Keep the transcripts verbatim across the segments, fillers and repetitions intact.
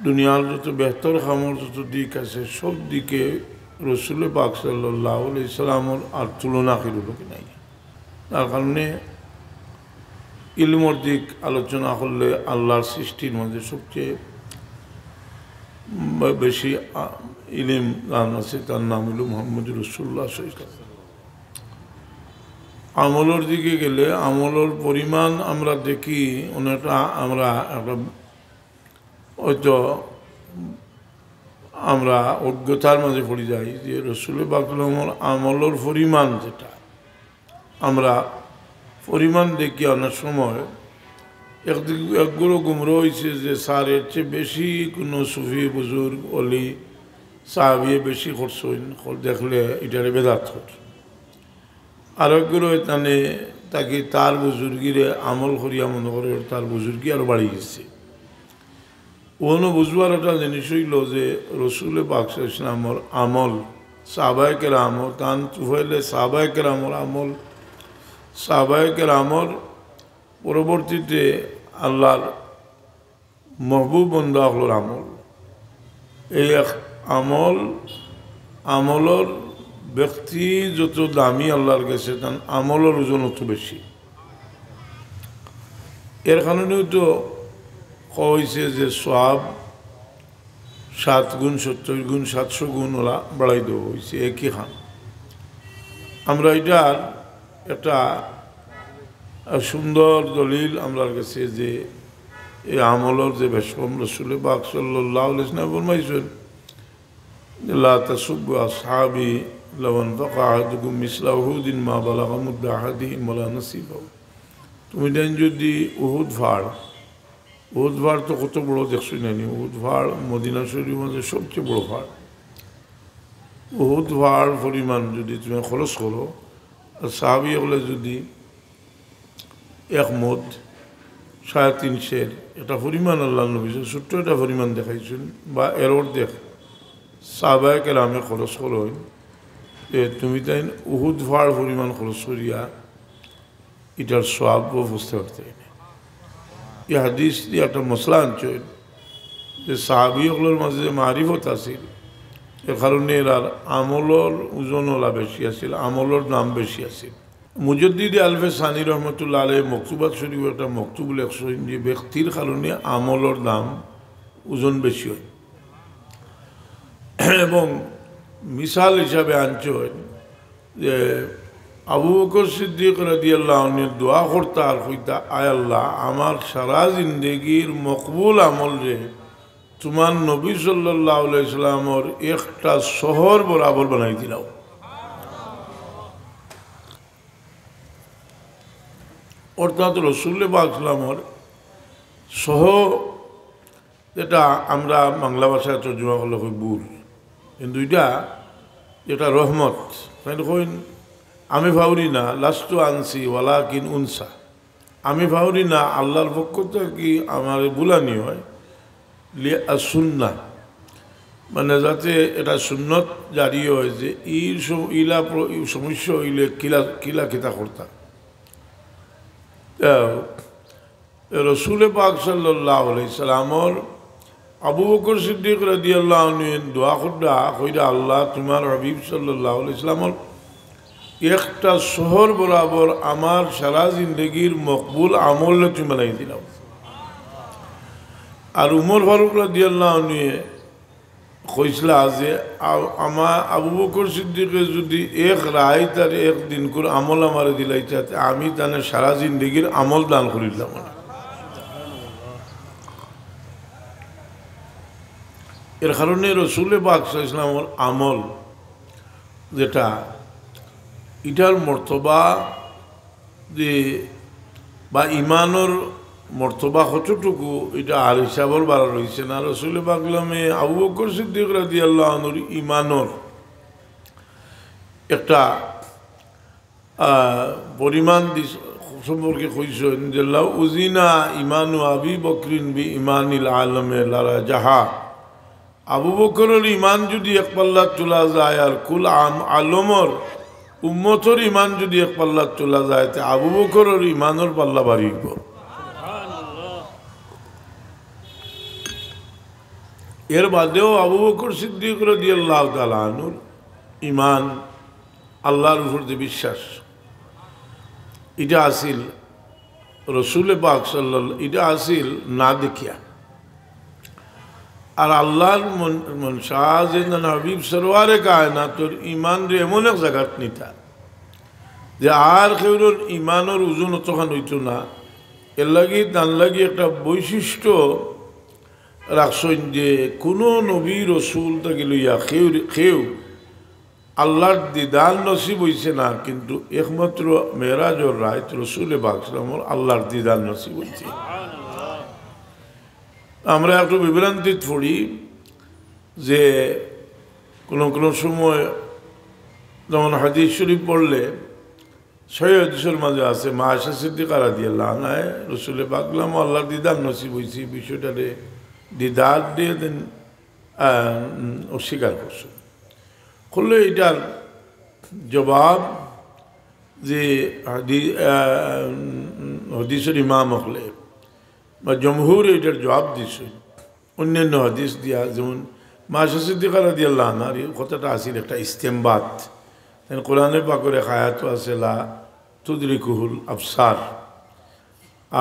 দুনিয়ার যত বেহতর কামর যত দিক আছে, সব দিকে রসুল পাক সাল্লাল্লাহু আলাইহি সাল্লামর আর তুলনা কেউর লগে নাই। তার কারণে ইলমর দিক আলোচনা করলে আল্লাহর সৃষ্টির মাঝে সবচেয়ে বে-, বেশি আ-, ইলিম জান আছে, তার নাম হইল মোহাম্মদ রসুল্লাহ সাল্লাল্লাহু আলাইহি ওয়াসাল্লাম। আমলর দিকে গেলে আমলর পরিমাণ আমরা দেখি অনেকটা, আমরা একটা হয়তো আমরা অজ্ঞতার মাঝে পড়ি যাই যে রসুল পাকর আমলর পরিমাণ যেটা আমরা পরিমাণ দেখি অনেক সময় একদিক একগুলো গুমরা হইছে যে স্যার এর চেয়ে বেশি কোনো সুফি বুজুর্গ অলি সাহাবিয়ে বেশি করছইন, দেখলে এটারে বেদাত কর। আর একগুলো তানে তাকে তার বুজুর্গিরে আমল করিয়া মনে করে তার বুজুর্গি আরো বাড়ি গেছে। অনো বুঝবার একটা জিনিস হইল যে রসুল পাক সাল্লাল্লাহু আলাইহি ওয়াসাল্লামর আমল, সাহাবায়ে কেরামর, তান তুফাইলে সাহাবায়ে কেরামর আমল, সাহাবায়ে কেরামর পরবর্তীতে আল্লাহর মহবুব বন্দা অকলর আমল। এই এক আমল, আমলর ব্যক্তি যত দামি আল্লাহর গেছে, তান আমলর ওজন অত বেশি। এর কারণেও তো কওয়া হইছে যে সওয়াব সাত গুণ, সত্তর গুণ, সাতশো গুণ ওলা বাড়াই দেওয়া হইছে একই খান। আমরা এটার একটা, আহ, সুন্দর দলিল আমরার গেছে যে এই আমলর যে বেশকম রসুল পাক সাল্লাল্লাহু আলাইহি ওয়াসাল্লাম ফরমাইছেন, "লা তাসুব্বু আসহাবি, লাউ আনফাকা আহাদুকুম মিসলা উহুদিন মা বালাগা মুদ্দা আহাদিহিম ওয়ালা নাসিফাহু।" তুমি তাইন যদি উহুদ পাহাড়, উহুদ পাহাড় তো কত বড় দেখছো নানি, উহুদ পাহাড় মদিনা শরীফর মাঝে সবচেয়ে বড় পাহাড়। উহুদ পাহাড় পরিমাণ যদি তুমি খরচ করো, আর সাহাবি অকলে যদি এক মুদ, সাড়ে তিন সের একটা পরিমাণ আল্লাহর নবী ছোট্ট একটা পরিমাণ দেখাইছেন, বা এর অর্ধেক সাহাবায়ে কেরামে খরচ করইন, যে তুমি তাইন উহুদ পাহাড় পরিমাণ খরচ করিয়া ইটার সওয়াব বুঝতে পারতে না। এই হাদিস দিয়া একটা মসলা আনছইন যে সাহাবি অকলর মাঝে যে মারিফত আছিল, এর কারণে এরার আমলর ওজন ওলা বেশি আছিল, আমলর দাম বেশি আছিল। মুজাদ্দিদে আলফে সানি রহমতুল্লাহ আলাইহি মকতুবাত শরীফ একটা মকতুব লেখছইন যে ব্যক্তির কারণে আমলর দাম ওজন বেশি হয়। এবং মিসাল হিসাবে আনছইন যে আবু বকর সিদ্দিক রাদিয়াল্লাহু আনহু দোয়া করতা আর কইতা, "আয় আল্লাহ, আমার সারা জিন্দেগির মকবুল আমলরে তোমার নবী সাল্লাল্লাহু আলাইহি সাল্লামর একটা শহর বরাবর বানাই দিলাও।" অর্থাৎ রসুল পাক সাল্লামর শহর, যেটা আমরা বাংলা ভাষায় তর্জমা করলে কই বুল, কিন্তু এটা যেটা রহমত, তাইন কইন, "আমি ফাউরি না, লাস্তু আনসি ওয়ালাকিন উনসা।" আমি ফাউরি না, আল্লাহর পক্ষ থাকি আমারে বুলানি হয়, লিয়া সুন্নাহ, মানে যাতে এটা সুন্নত জারি হয় যে এই সম-, ইলা প্র-, এই সমস্যা হইলে কিলা, কিলা কিতা করতা। তো রসুল পাক সাল্লাল্লাহু আলাইহি সাল্লামর আবু বকর সিদ্দিক রাদিয়াল্লাহু আনহু দোয়া কররা কইরা, "আল্লাহ, তোমার হাবিব সাল্লাল্লাহু আলাইহি সাল্লামর একটা শহর বরাবর আমার সারা জিন্দেগির মকবুল আমল তুমি বানাই দিলাও।" আর উমর ফারুক রাদিয়াল্লাহু আনহু কইছলা যে, আ-, আমা-, আবু বকর সিদ্দিকে যদি এক রাইত আর এক দিনকুর আমল আমারে দিলাইতা, তে আমি তানে সারা জিন্দেগির আমল দান করিলাম। এর কারণে রসুল পাক সাল্লাল্লাহু আলাইহি সাল্লামর আমল যেটা, ইটার মর্তবা যে বা ইমানর মর্তবা কতটুকু, এটা আর হিসাবর বারা রইছে না। রসুল পাক সাল্লামে আবু বকর সিদ্দিক রাদিয়াল্লাহু আনহুর ইমানর একটা, আহ, পরিমাণ দিস-, সম্পর্কে কইছেন যে, "লাউ উজিনা ইমানু আবি বকরিন বি ইমানিল আলমে লারা জাহা।" আবু বকরর ইমান যদি এক পাল্লাত তুলা যায় আর কুল আম-, আলমর উম্মতর ইমান যদি এক পাল্লাত তুলা যায়, তে আবু বকরর ইমানর পাল্লা ভারি অইবো। এর বাদেও আবু বকর সিদ্দিক রাদিয়াল্লাহু তাআলা আনহুর ইমান, আল্লাহর উপর যে বিশ্বাস, ইটা আছিল রসুলে পাক সাল্লাল্লাহু, ইটা আছিল না দেখিয়া। আর আল্লাহর মন-, মনশা যে হাবিব সরওয়ারে কায়নাতর ইমানরে এমন এক জাগাত নিতা যে আর কেউর ইমানর ওজন অতখান অইতো না। এর লাগি তান লাগি একটা বৈশিষ্ট্য রাখছইন যে কুনু নবী রসুল থাকি লইয়া কেউ, কেউ আল্লাহর দিদার নসিব অইছে না, কিন্তু একমাত্র মেরাজর রাইত রসুলে পাক সাল্লাল্লাহু আলাইহি ওয়াসাল্লামর আল্লাহর দিদার নসিব অইছে। আমরা একটু বিভ্রান্তিত পড়ি যে কুনু কুনু সময় যেমন হাদিস শরীফ পড়লে সহিহ হাদিসর মাঝে আছে, মা আয়েশা সিদ্দিকা রাদিয়াল্লাহু আনহায় রসুলে পাক সাল্লাল্লাহু আলাইহি ওয়াসাল্লামর আল্লাহর দিদার নসিব অইছে, বিষয়টারে দিদার দিয়া দেন, আহ, অস্বীকার করছে। করলে এটার জবাব যে হাদি-, আহ, হাদিসর ইমাম অকলে বা জমহুর এটার জবাব দিছে অন্যান্য হাদিস দিয়া, যেমন মা আয়েশা সিদ্দিকা রাদিয়াল্লাহু আনহার এই কথাটা আছিল একটা ইস্তেমবাত। তাইন কোরআনে পাকর এক আয়াত আছে, লা তুদরিকুহুল আবসার।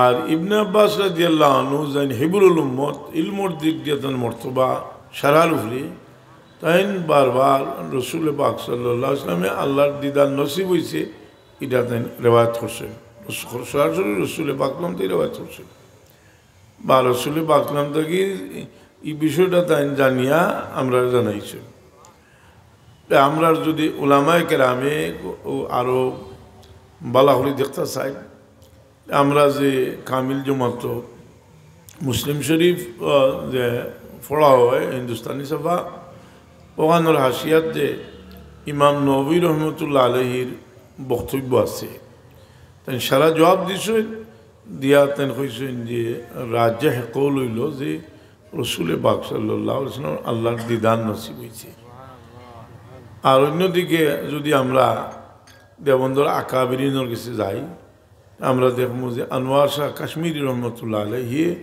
আর ইবনে আব্বাস রাদিয়াল্লাহু আনহু যেইন হিবরুল উম্মত, ইলমর দিক দিয়া তান মর্তবা সারার উপরে, তাইন বারবার রসুলে পাক সাল্লাল্লাহু আলাইহি ওয়াসাল্লামে আল্লাহর দিদার নসিব অইছে, ইটা তাইন রেওয়ায়াত করছইন। রসু-, সরাসরি রসুলে পাক সাল্লাল্লাহু আলাইহি ওয়াসাল্লাম থাকি রেওয়ায়াত করছইন। বা রসুলে পাক সাল্লাল্লাহু আলাইহি ওয়াসাল্লাম থাকি ই বিষয়টা তাইন জানিয়া আমরারে জানাইছইন। তে আমরার যদি উলামায়ে কেরামে ও আরো বালা করি দেখতা চাই, আমরা যে কামিল জমাত মুসলিম শরীফ, আহ, যে পড়া হয় হিন্দুস্তানি ছাপা, ওখানর হাশিয়াত যে ইমাম নবী রহমতুল্লাহ আলাইহির বক্তব্য আছে, তাইন সারা জবাব দিছইন, দিয়া তাইন কইছইন যে রাজেহ কৌল অইলো যে রসুলে পাক সাল্লাল্লাহু আলাইহি ওয়াসাল্লাম আল্লাহর দিদার নসিব অইছে। আর অন্যদিকে যদি আমরা দেবন্দর আকাবিরিনর গেছে যাই, আমরা দেখমু যে আনোয়ার শাহ কাশ্মীরি রহমতুল্লাহ আলাইহি, আহ,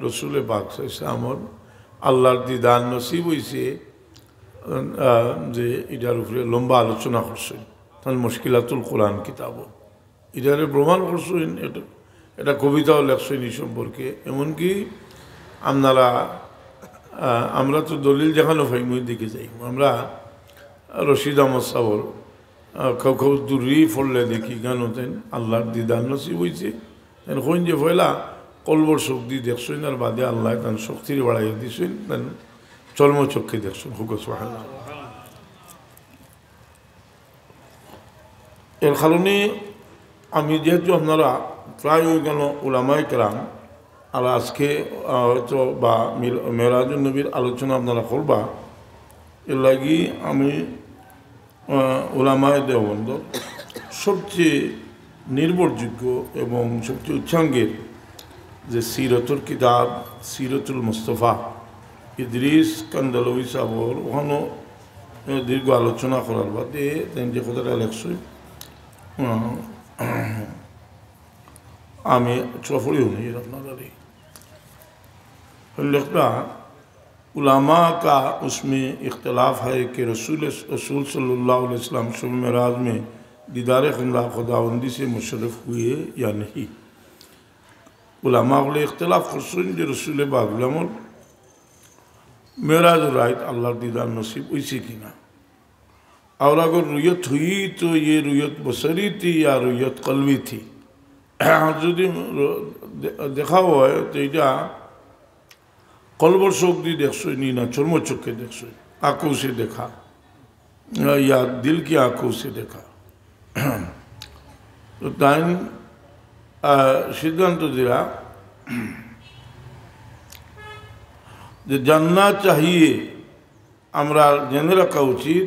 রসুলে পাক সাল্লাল্লাহু আলাইহি ওয়াসাল্লামর আল্লাহর দিদার নসিব অইছে, আহ, যে ইটার উপরে লম্বা আলোচনা করছইন তান মুশকিলাতুল কোরআন কিতাবো। ইটারে প্রমাণ করছইন, এটা, এটা কবিতাও লেখছইন ই সম্পর্কে। এমনকি আপনারা, আহ, আমরা তো দলিল যেখানো পাইমু ওই দিকে যাই। আমরা রশিদ আহমদ সাবর, আহ, কেউ কেউ দুররি পড়লে দেখি, কেন তেন আল্লাহর দিদার নসিব অইছে। তেন কইন যে পয়লা কলবর চোখ দি দেখছইন, আর বাদে আল্লাহ তান শক্তিরে বাড়াইয়া দিছইন, তান চর্ম চক্ষে দেখছইন। হুক সুবহানাল্লাহ। এর কারণে আমি যেহেতু আপনারা প্রায় ওই গেল উলামায়ে কেরাম, আর আজকে, আহ, হয়তো বা মিল-, মেরাজুন নবীর আলোচনা আপনারা করবা, এর লাগি আমি, আহ, উলামায়ে দেওবন্দর সবচেয়ে নির্ভরযোগ্য এবং সবচেয়ে উচ্চাঙ্গের যে সিরতুল কিতাব, সিরতুল মুস্তফা, ইদ্রিস কান্দালভি সাবর, ওখানো, এ, দীর্ঘ আলোচনা করার বাদে তাইন যে কথাটা লেখছইন, আহ, আমি চুয়া পড়ি হুনাই আপনারারে। লেখরা, علماء کا اس میں اختلاف ہے کہ رسول، رسول صلی اللہ علیہ وسلم شب معراج میں دیدار خدا، خداوندی سے مشرف ہوئے یا نہیں۔ উলামা অকলে ইখতিলাফ করছইন যে রসুলে পাক সাল্লাল্লাহু আলাইহি ওয়াসাল্লামর মেরাজর রাইত আল্লাহর দিদার নসিব অইছে কিনা। اور اگر رؤیت ہوئی تو یہ رؤیت بصری تھی یا رؤیت قلبی تھی؟ আর যদি র-, দে-, দেখা হয় তো এটা কলবর চোখ দি দেখছইন নি না চর্ম চক্ষে দেখছইন, आंखों से देखा, या दिल की आंखों से देखा। তো তাইন, আহ, সিদ্ধান্ত দিলা যে জাননা চাহিয়ে, আমরা জেনে রাখা উচিত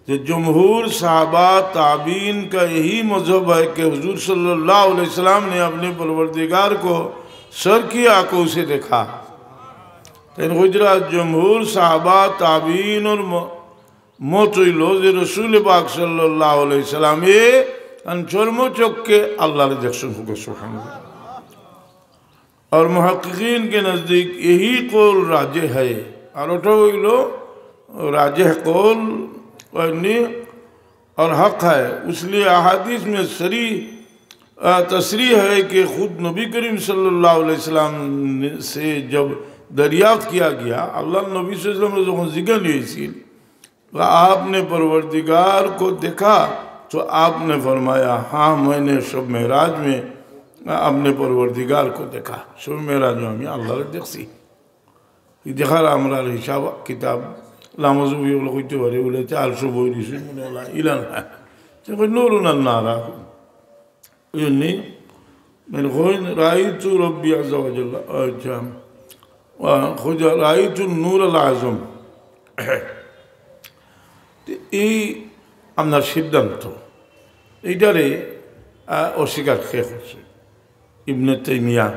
যে জমহুর সাহাবা তাবিন কা ইহি মজহব হ্যায় কি হুজুর সাল্লাল্লাহু আলাইহি ওয়াসাল্লাম নে আপনে পরওয়ারদিগার কো সর কি আঁখোঁ সে দেখা। তাইন কইতরা জমহুর সাহাবা তাবিনর ম-, মত অইলো যে রসুল পাক সাল্লাল্লাহু আলাইহি ওয়াসাল্লামে তান চর্ম চক্ষে আল্লাহরে দেখছইন। হুক সুবহানাল্লাহ। और मुहक्किकीन के नज़दीक यही कौल राजिह है। और ওটা হইল রাজিহ কৌল, यानी, और हक है। इसलिए अहादीस में सरी, अ, तसरीह है कि खुद नबी करीम सल्लल्लाहु अलैहि वसल्लम से जब दरियाफ्त किया गया, আল্লাহর নবী সাল্লাল্লাহু আলাইহি ওয়াসাল্লাম যখন জিজ্ঞাসা হয়েছিল, आपने परवरदिगार को देखा? तो आपने फरमाया, हाँ, मैंने शब मेराज में अपने परवरदिगार को देखा। শবে মেরাজ আমি আল্লাহরে দেখছি। এই দেখার আমরার হিসাব কিতাব লামজুবি ওগুলো করতে পারে, বলে চারশো বই দিছে, মনে হয় ইলান। তো কই, নূরুন আন্না আরাহু। বুঝলেন? মানে, কইন, রাইতু রব্বি আযজা ওয়া জাল্লা। আচ্ছা। ওয়া খুজা রাইতু নূর আল আজম। তো এই আপনার সিদ্ধান্ত, এইটারে, আহ, অস্বীকার কে করছে? ইবনে তাইমিয়া।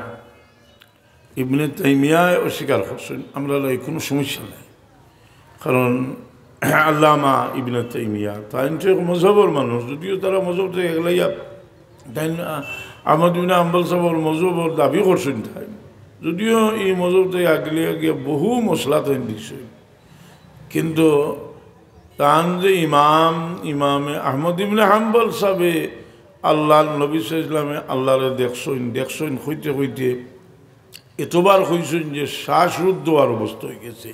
ইবনে তাইমিয়ায় অস্বীকার করছেন, আমরার লাগি কোনো সমস্যা নাই। কারণ আল্লামা ইবনে তাইমিয়া, তাইন তো এক মজহবর মানুষ, যদিও তারা মজহব থেকে এগলাইয়া, তাইন, আহ, আহমদ ইবনে হাম্বল সাহেবর মজহবর দাবি করছেন তাইন, যদিও এই মজহব থেকে আগলে গিয়ে বহু মসলা তাইন দিচ্ছেন। কিন্তু তান যে ইমাম, ইমামে আহমদ ইবনে হাম্বল সাহেবে আল্লাহর নবী সাল্লাল্লাহু আলাইহি ওয়াসাল্লামে আল্লাহরে দেখছইন, দেখছইন কইতে কইতে এতবার কইছইন যে শ্বাসরুদ্ধ হওয়ার অবস্থা হয়ে গেছে।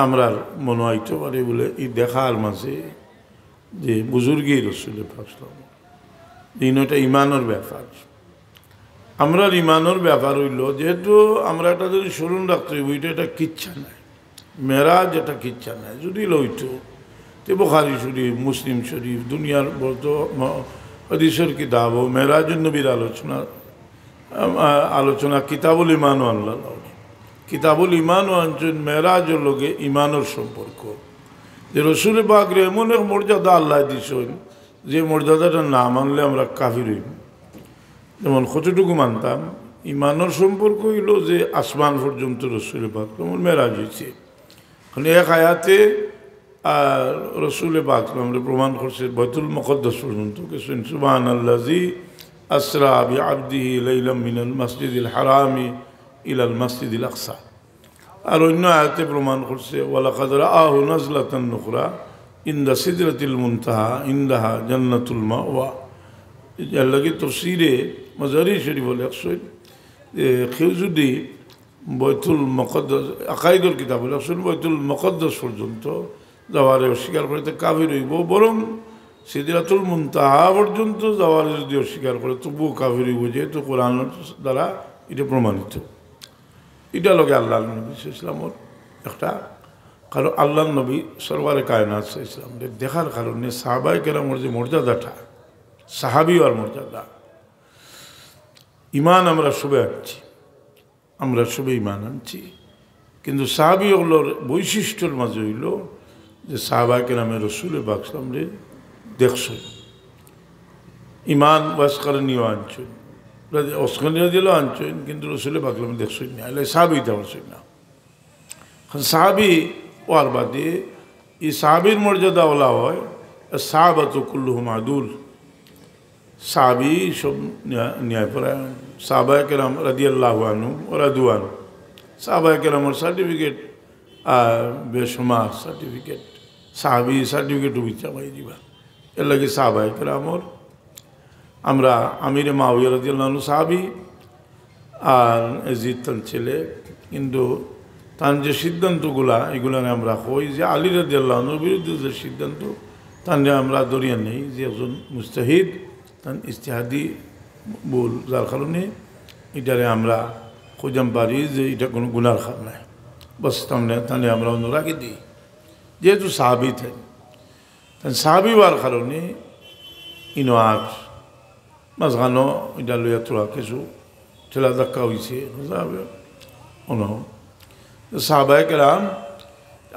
আমরার মনো আইতে পারে বলে এই দেখার মাঝে যে বুজুর্গি রসুল পাক সাল্লাল্লাহু আলাইহি ওয়াসাল্লাম, এই নয়টা ইমানর ব্যাপার। আমরার ইমানর ব্যাপার হইল, যেহেতু আমরা একটা যদি স্মরণ রাখতে হইব, এটা একটা কিচ্ছা নাই, মেরাজ এটা কিচ্ছা নাই। যদি লইতো, তে বুখারী শরীফ, মুসলিম শরীফ, দুনিয়ার বলতো ম-, হাদিসের কিতাব ও মেরাজুন নবীর আলোচনা, আম, আ, আলোচনা কিতাবুল ইমানও আনলা। কিতাবুল ইমানও আনছেন মেরাজর লগে ইমানর সম্পর্ক, যে রসুল পাকরে এমন এক মর্যাদা আল্লাহ দিছেন, যে মর্যাদাটা না মানলে আমরা কাফির হইব। যেমন কতটুকু মানতাম, ইমানর সম্পর্ক হইল যে আসমান পর্যন্ত রসুল পাক যেমন মেরাজ হয়েছে। এখন এক আয়াতে আর রসুল পাক আমরা প্রমাণ করছে বাইতুল মুকাদ্দাস পর্যন্ত গেছেন, সুবহানাল্লাযী আসরা বিআবদিহি লাইলাম মিনাল মাসজিদিল হারামি ইলাল মাসজিদিল আকসা। আর অন্য আয়াতে প্রমাণ করছে, ওয়ালাকাদ রাআহু নাজলাতান উখরা ইনদা সিদরাতিল মুনতাহা ইনদাহা জান্নাতুল মাওয়া। এর লাগি তফসিরে মাজারি শরীফ লেখছেন যে কেউ যদি বাইতুল মুকাদ্দাস, আকাইদুল কিতাব লেখছেন, বাইতুল মুকাদ্দাস পর্যন্ত যাওয়ারে অস্বীকার করে তো কাফির হইব, বরং সিদরাতুল মুনতাহা পর্যন্ত যাওয়ারে যদি অস্বীকার করে তবুও কাফির হইব, যেহেতু কোরআন দ্বারা এটা প্রমাণিত। এটা লগে আল্লাহর নবী সাল্লাল্লাহু আলাইহি ওয়াসাল্লামর একটা, কারণ আল্লাহর নবী সরওয়ারে কায়নাত সাল্লাল্লাহু আলাইহি ওয়াসাল্লামরে দেখার কারণে সাহাবায়ে কেরামর যে মর্যাদাটা, সাহাবী হওয়ার মর্যাদা, ইমান আমরা সবে আনছি, আমরা সবে ইমান আনছি, কিন্তু সাহাবী অকলর বৈশিষ্ট্যর মাঝে হইল যে সাহাবায়ে কেরামে রসুল পাক সাল্লাল্লাহু আলাইহি ওয়াসাল্লামরে দেখছইন। ইমান ওয়াসকারনিও আনছইন, ওয়াসকারনি রাদিয়াল্লাহু আনছইন, কিন্তু রসুল পাক সাল্লাল্লাহু আলাইহি ওয়াসাল্লাম দেখছইন না, এলে সাহাবী হইতে পারছইন না। এখন সাহাবী হওয়ার বাদে এই সাহাবীর মর্যাদা ওলা হয়, সাহাবাতু কুল্লুহুম আদুল, সাহাবী সব ন্যায়-, ন্যায়পরায়ণ। সাহাবায়ে কেরাম রাদিয়াল্লাহু আনহুম ওয়া রাদু আনহু, সাহাবায়ে কেরামর সার্টিফিকেট, আহ, বেশুমার সার্টিফিকেট, সাহাবী সার্টিফিকেট উবিচা পাই দিবা। এর লাগি সাহাবায়ে কেরামর আমরা আমিরে মাওয়াবিয়া রাদিয়াল্লাহু আনহু সাহাবী, আর এজিদ তান ছেলে, কিন্তু তান যে সিদ্ধান্তগুলা, এগুলারে আমরা কই যে আলী রাদিয়াল্লাহু আনহুর বিরুদ্ধে যে সিদ্ধান্ত, তানরে আমরা ধরিয়া নেই যে একজন মুজতাহিদ, তান ইজতিহাদি ভুল, যার কারণে এটারে আমরা খুঁজাম পারি যে এটা কোনো গুনার কাম নাই। বাস, তানরে, তানরে আমরা অন্য রাখি দিই, যেহেতু সাহাবী তাইন। তাইন সাহাবী হওয়ার কারণে ইনো আর মাঝখানো এটা লইয়া থোড়া কিছু ঠেলা ধাক্কা হইছে, বুঝা যাবে? অনো। তো সাহাবায়ে কেরাম,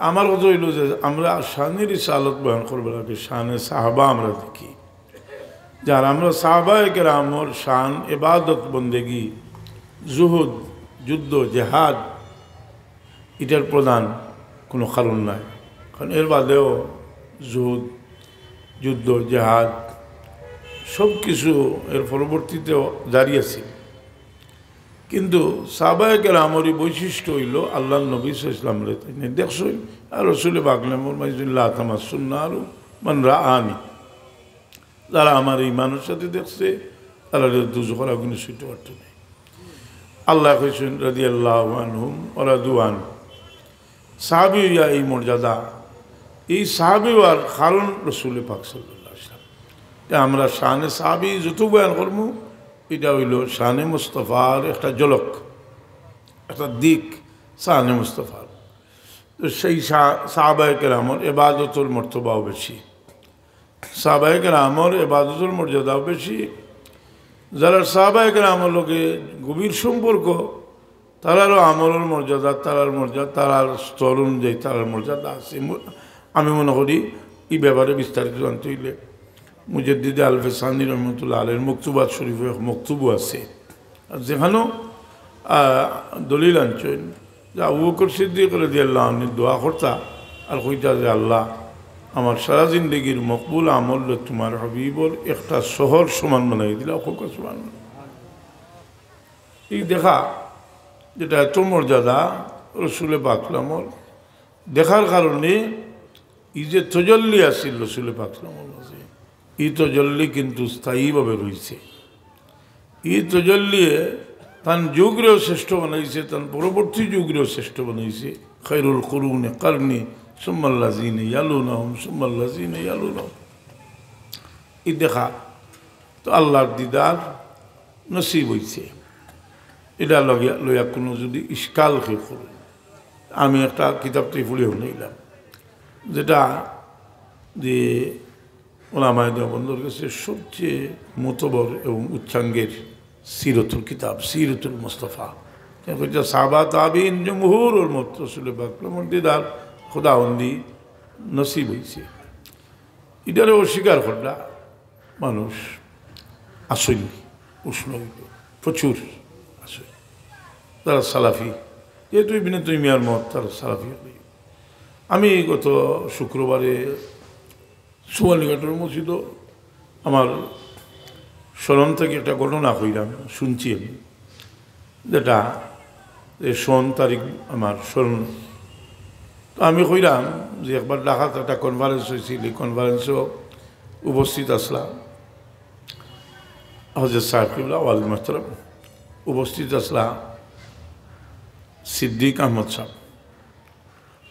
আমার কথা হইল যে আমরা শানে রিসালত বয়ান করবার আগে শানে সাহাবা আমরা দেখি। যার আমরা সাহাবায়ে কেরামর শান, ইবাদত, বন্দেগি, জুহুদ, যুদ্ধ, জেহাদ, এটার প্রধান কোনো কারণ নাই। কারণ এর বাদেও জুহুদ, যুদ্ধ, জেহাদ, সব কিছু এর পরবর্তীতেও জারি আছে। কিন্তু সাহাবায়ে কেরামর ই বৈশিষ্ট্য অইলো আল্লাহর নবী সাল্লাল্লাহু আলাইহি ওয়াসাল্লামরে তাইন দেখছইন, আর রসুলে পাক সাল্লাল্লাহু আলাইহি ওয়াসাল্লাম ফরমাইছইন, "লা তামাসসুন নারু মান রাআনি।" যারা আমার ইমানর সাথে দেখছে, তারারে দুজখর আগুনে ছুঁইতে পারতো নায়। আল্লায় কইছইন, "রাদিয়াল্লাহু আনহুম ওয়া রাদু আনহু।" সাহাবী অইয়া এই মর্যাদা, এই সাহাবী অওয়ার কারণ রসুলে পাক সাল্লাল্লাহু আলাইহি ওয়াসাল্লাম। তে আমরা শানে সাহাবী যত বয়ান করমু, ইটা অইলো শানে মুস্তফার একটা ঝলক, একটা দিক শানে মুস্তফার। তো সেই সা-, সাহাবায়ে কেরামর ইবাদতর মর্তবাও বেশি, সাহাবায়ে কেরামর ইবাদতর মর্যাদাও বেশি। যারা সাহাবায়ে কেরামর লগে গভীর সম্পর্ক, তারারও আমলর মর্যাদা, তারার মর্যাদা, তারার স্তর অনুযায়ী তারার মর্যাদা আছে। মু-, আমি মনে করি ই ব্যাপারে বিস্তারিত জানতে অইলে মুজাদ্দিদে আলফে সানি রহমতুল্লাহ আলাইহির মকতুবাত শরীফে এক মকতুবও আছে। আর যেখানেও, আহ, দলিল আনছইন যে আবু বকর সিদ্দিক রাদিয়াল্লাহু আনহু দোয়া করতা আর কইতা যে, "আল্লাহ, আমার সারা জিন্দেগির মকবুল আমলরে তুমার হাবিবর একটা শহর সমান বানাই দিলাও।" কউক্কা সুবহানাল্লাহ। ই দেখা, যেটা এত মর্যাদা রসুলে পাক সাল্লাল্লাহু আলাইহি ওয়াসাল্লামর, দেখার কারণে ই যে তজল্লি আছিল রসুলে পাক সাল্লাল্লাহু আলাইহি ওয়াসাল্লামর মাঝে, ই তজল্লি কিন্তু স্থায়ীভাবে রইছে। ই তজল্লিয়ে তান যুগরেও শ্রেষ্ঠ বানাইছে, তান পরবর্তী যুগরেও শ্রেষ্ঠ বানাইছে। খায়রুল কুরুনি কারনি সুম্মাল্লাযিনা ইয়ালুনাহুম সুম্মাল্লাযিনা ইয়ালুনাহুম। ই দেখা তো আল্লাহর দিদার নসিব অইছে। ইটা লইয়া, লইয়া কুনু যুদি ইশকাল কেউ করে, আমি একটা কিতাব থাকি পড়িয়া হুনাইলাম, যেটা যে ওলামায়ে দেওবন্দর কাছে সবচেয়ে মোতবর এবং উচ্চাঙ্গের সিরতুল কিতাব, সিরতুল মুস্তাফা। কেন কইতা সাহাবা তাবিন জমহুরর মত রসুলে পাক সাল্লাল্লাহু আলাইহি ওয়াসাল্লামর দিদার খোদাবন্দি নসিব অইছে। ইটারে অস্বীকার করলা মানুষ আছইন, উষ্ণ অইল, প্রচুর আছে। তারা সালাফি, যেহেতু ইবনে তাইমিয়ার মত, তারা সালাফি। আমি গত শুক্রবারে সুয়ানীঘাটর মসজিদো আমার স্মরণ থাকি একটা ঘটনা কইরাম, শুনছি আমি, যেটা এই সন তারিখ আমার স্মরণ। তো আমি কইরাম যে একবার ঢাকাত একটা কনফারেন্স অইছিল, ই কনফারেন্সো উপস্থিত আছলা হজরত সাহেব কিবলা, ওয়ালিদ মোহতারাম, উপস্থিত আছলা সিদ্দিক আহমদ সাহেব,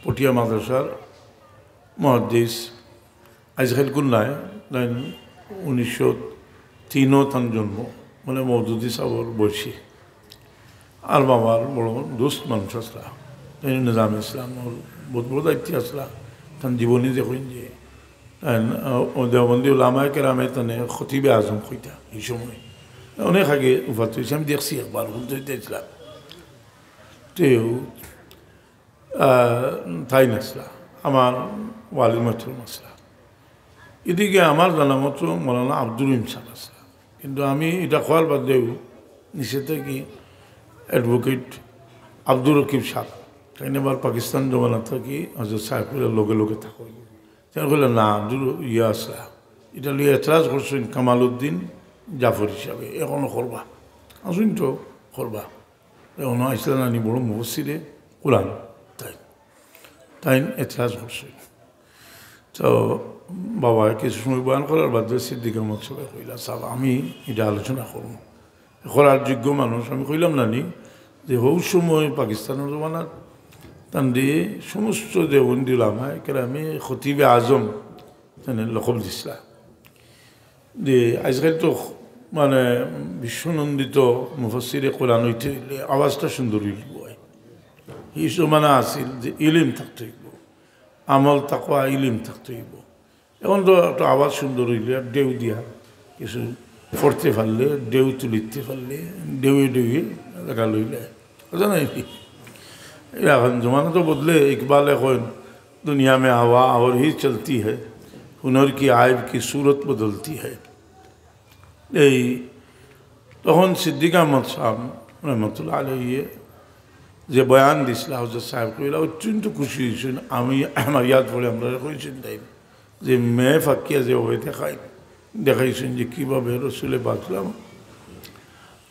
পটিয়া মাদ্রাসার মুহাদ্দিস, আইজকাইল কুন নাই, তাইন উনিশশো তিনো তান জন্ম, মানে মওদুদি সাবর বয়সী। আর বাবার বড় দোস্ত মানুষ আছলা, তাইন নিজামে ইসলামর বউত বড় দায়িত্বে আছলা। তান জীবনী দেখইন যে, তাইন, আহ, ও দেওবন্দি উলামায়ে কেরামে তানে খতিবে আজম কইতা ই সময়। অনেক আগে উফাত অইছে, আমি দেখছি একবার, হুনতে দেখছিলাম। তেউ আহ, তাইন আছলা, আমার ওয়ালিদ মোহতারাম আছলা। ইদিকে আমার জানা মতো মৌলানা আব্দুর রহিম সাহেব আছলা। কিন্তু আমি ইটা কওয়ার বাদেউ নিচে থাকি অ্যাডভোকেট আব্দুর রকিব সাহেব, তাইন আবার পাকিস্তান জমানা থাকি হজরত সাহেব কিবলার লগে লগে থাকইন। তাইন কইলা, "না, আব্দুর ইয়া আছলা, ইটা লইয়া এতরাজ করছইন কামালউদ্দিন জাফরি সাহেবে, এখনো করবা, আছইন তো করবা।" অনো আইছলা নানি বড় মুফাসসিরে কোরআন, তাইন, তাইন এতরাজ করছইন। তো বাবায় কিছু সময় বয়ান করার বাদে সিদ্দিক আহমদ সাহেবে কইলা, "সাব, আমি ইটা আলোচনা করমু, করার যোগ্য মানুষ।" আমি কইলাম নানি যে হউ সময় পাকিস্তানর জমানাত তানরে সমস্ত দেওবন্দি উলামায়ে কেরামে খতিবে আজম তানরে লকব দিছলা। যে আইজকাইল তো মানে বিশ্বনন্দিত মুফাসসিরে কোরআন অইতে অইলে আওয়াজটা সুন্দর অইলে অয়। ই জমানা আছিল যে ইলিম থাকতে অইবো, আমল, তাকওয়া, ইলিম থাকতে অইবো। এখন তো একটা আওয়াজ সুন্দর অইলে আর ঢেউ দিয়া কিছু পড়তে পারলে, ঢেউ তুলিতে পারলে, ঢেউয়ে ঢেউয়ে জাগা লইলে। বুঝা নাই নি? এখন জমানা তো বদলে, ইকবালে কইন, "দুনিয়া মে হাওয়া অওর হি চলতি হ্যায়, হুনর কি আয়েব কি সুরত বদলতি হ্যায়।" এই তখন সিদ্দিক আহমদ সাহেব রহমতুল্লাহ আলাইহি যে বয়ান দিছলা হজরত সাহেব কিবলা, অত্যন্ত খুশি অইছইন। আমি, আমার ইয়াদ পড়ে আমরারে কইছইন তাইন যে মেয়ে ফাকিয়া যেভাবে দেখাই, দেখাইছইন যে কিভাবে রসুলে পাক সাল্লাম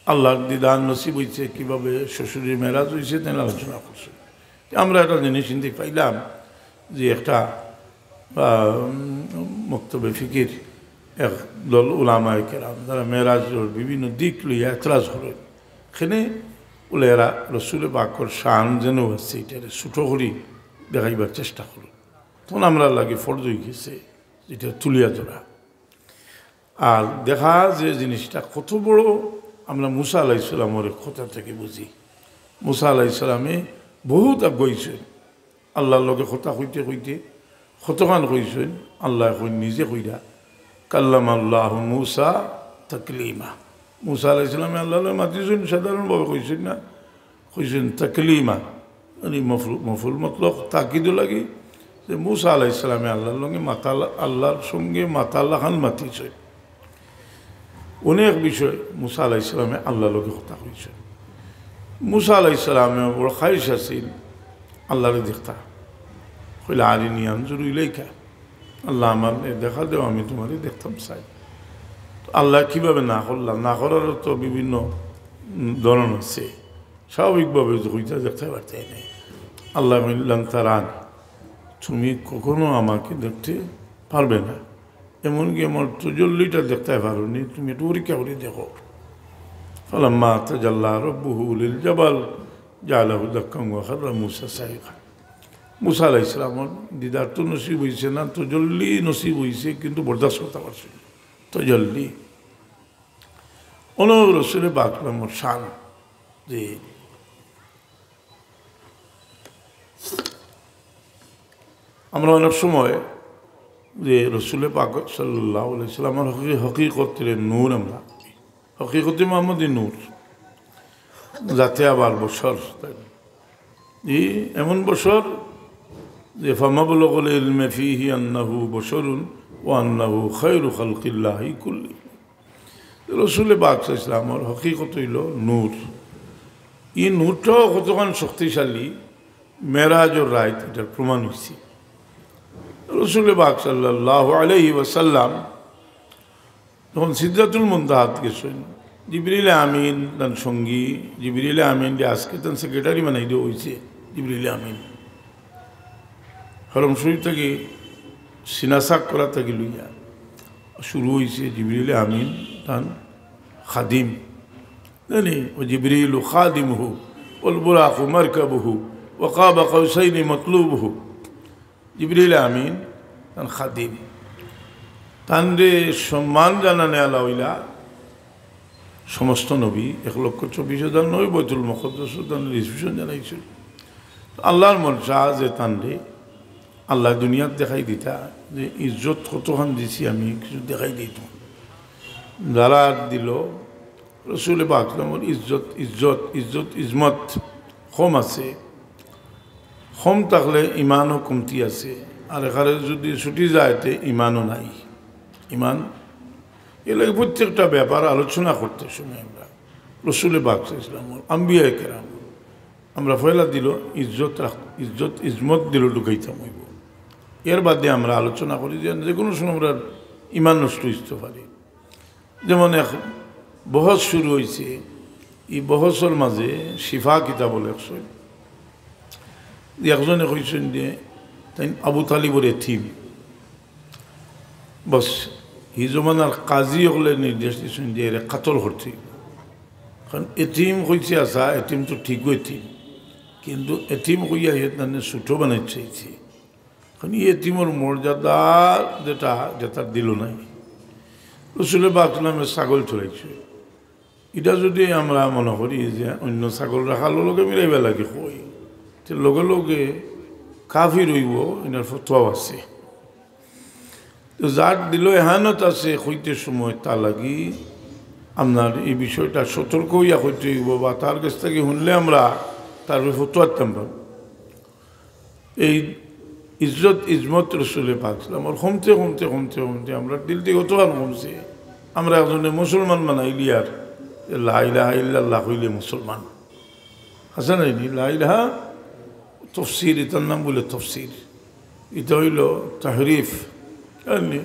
আল্লাহর দিদার নসিব অইছে, কিভাবে শ্বশুরের মেরাজ অইছে, তাইন আলোচনা করছইন। তে আমরা একটা জিনিস চিন্তা পাইলাম যে একটা, আহ, উম, মক্তবে ফিকির এক দল উলামায়ে কেরাম, যারা মেরাজর বিভিন্ন দিক লইয়া এতরাজ করইন, এখানে বলে এরা রসুলে পাকর শান যেন আছে, এটারে ছোট করি দেখাইবার চেষ্টা করইন। তখন আমরা লাগে ফরজ অই গেছে এটা তুলিয়া ধরা। আর দেখা যে জিনিসটা কত বড়, আমরা মুসা আলাইহিস সালামর কথা থেকে বুঝি। মুসা আলাইহিস সালামে বহুত আগুয়াইছইন, আল্লাহর লগে কথা কইতে কইতে কতখান কইছইন, আল্লাহ কইন নিজে কইরা, "কাল্লামাল্লাহু মুসা তাকলিমা।" মুসা আলাইহিস সালামে আল্লাহর লগে মাতিছইন, সাধারণভাবে কইছইন না, কইছইন তাকলিমা, মানে মফরু-, মফরুল মতলক তাকিদ লাগি যে মুসা আলাইহিস সালামে আল্লাহর লগে মাতাল-, আল্লাহর সঙ্গে মাতালাখান মাতিছইন। অনেক বিষয় মুসা আলাইহিস সালামে আল্লাহর লগে কথা কইছইন। মুসা আলাইহিস সালামে বড় খাহিশ আছিল আল্লাহরে দেখতা। কইলা, "আরিনি আনজুর ইলাইকা।" আল্লাহ, আমার দেখা দেও, আমি তোমারে দেখতাম চাই। তো আল্লাহ কিভাবে না করলা? না করারও তো বিভিন্ন, উম, ধরন আছে। স্বাভাবিকভাবে তো কইতা দেখতে পারতে নাই। আল্লাহ কইলা, "লান তারানি, তুমি কখনো আমাকে দেখতে পারবে না, এমনকি আমার তজল্লিটা দেখতে পারো নি, তুমি একটু পরীক্ষা করে দেখো।" ফালাম্মা তাজাল্লা রাব্বুহু লিল জাবাল জাআলাহু দাক্কান ওয়া খাররা মুসা সাইকা। মুসা আলাইহিস সালামর দিদার তো নসিব অইছে না, তজল্লি নসিব অইছে, কিন্তু বরদাস্ত করতে পারছে না তজল্লি। অনো রসুলে পাক সাল্লামর শান যে আমরা অনেক সময় যে রসুলে পাক সাল্লাল্লাহু আলাইহি সাল্লামর হকি-, হকিকতের নূর আমরা, হকিকতে মোহাম্মদী নূর, যাতে আবার বশর, তাই না? ই এমন বশর যে ফামাবলাগুল ইলমি ফিহি আন্নাহু বশরুন ওয়া আন্নাহু খায়রু খালকিল্লাহি কুল্লি। রসুলে পাক সাল্লাল্লাহু আলাইহি ওয়াসাল্লামর হকিকত অইলো নূর। ই নূরটাও কতখান শক্তিশালী, মেরাজর রাইত এটার প্রমাণ অইছে। রসুলে পাক সাল্লাল্লাহু আলাইহি ওয়াসাল্লাম যখন সিদরাতুল মুনতাহাত গেছইন, জিবরিল আমিন তান সঙ্গী, জিবরিল আমিন যে আজকে তান সেক্রেটারি বানাই দেওয়া অইছে, জিবরিল আমিন হরম শরীফ থাকি সিনাসাক করা থাকি লইয়া শুরু অইছে জিবরিল আমিন তান খাদিম। জানি, "ওয়া জিবরিলু খাদিমুহু, ওয়াল বুরাকু মারকাবুহু, ওয়া কাবা কাউসাইনি মাতলুবুহু।" জিবরিল আমিন তান খাদিম। তানরে সম্মান জানানে আলা অইলা সমস্ত নবী, এক লক্ষ চব্বিশ হাজার নবী বৈতুল মুকাদ্দাসো তানরে রিসিপশন জানাইছিল। তো আল্লাহর মন চায় যে তানরে আল্লাহ দুনিয়াত দেখাই দিতা যে ইজ্জত কতখান দিছি আমি, কিছু দেখাই দিত। যারা দিল, রসুলে পাক সাল্লামর ইজ্জত, ইজ্জত, ইজ্জত, ইজমত কম আছে। কম থাকলে ইমানও কমতি আছে, আর এখানে যদি ছুটি যায়, তে ইমানও নাই। ইমান, এর লাগি প্রত্যেকটা ব্যাপার আলোচনা করতে সময় আমরা রসুলে পাক সাল্লাল্লাহু আলাইহি ওয়াসাল্লাম, আম্বিয়া কেরাম, আমরা পয়লা দিল ইজ্জত রাখ-, ইজ্জত, ইজমত দিল ঢুকাইতাম অইব। এর বাদে আমরা আলোচনা করি যে, যে কোনো সময় আমরা ইমান নষ্ট অইতে পারে। যেমন এক বহস শুরু অইছে, ই বহসর মাঝে শিফা কিতাব লেখছইন, একজনে কইছইন যে তাইন আবু তালিবর এতিম। বস, হি জমানার কাজী অকলে নির্দেশ দিছইন যে এরে কাতল করতে অইব। কারণ এতিম কইছে আচ্ছা, এতিম তো ঠিকও এতিম, কিন্তু এতিম কইয়া হে তানে ছোট বানাইতে চাইছে। কারণ ই এতিমর মর্যাদা যেটা, যেটা দিল নাই। রসুলে পাক নামে ছাগল চড়াইছে। এটা যদি আমরা মনে করি যে অন্য ছাগল রাখাল লগে মিলাইবা লাগি কই, তে লগে লগে কাফির অইব, এটার ফতোয়াও আছে। তো যার দিল এহানত আছে কইতে সময়, তা লাগি আপনার এই বিষয়টা সতর্ক অইয়া কইতে অইব, বা তার কাছ থাকি হুনলে আমরা তার ফতোয়া দিতাম পারব। এই ইজ্জত, ইজমত রসুলে পাক সাল্লামর কমতে, কমতে, কমতে, কমতে আমরা দিল থাকি অতখান কমছে। আমরা একজনে মুসলমান বানাইলিয়ার, লা ইলাহা ইল্লাল্লাহ কইলে মুসলমান। আছে না নি? লা ইলাহা তফসির, ইটার নাম বলে তফসির। ইটা অইল তাহরিফ। জাননি?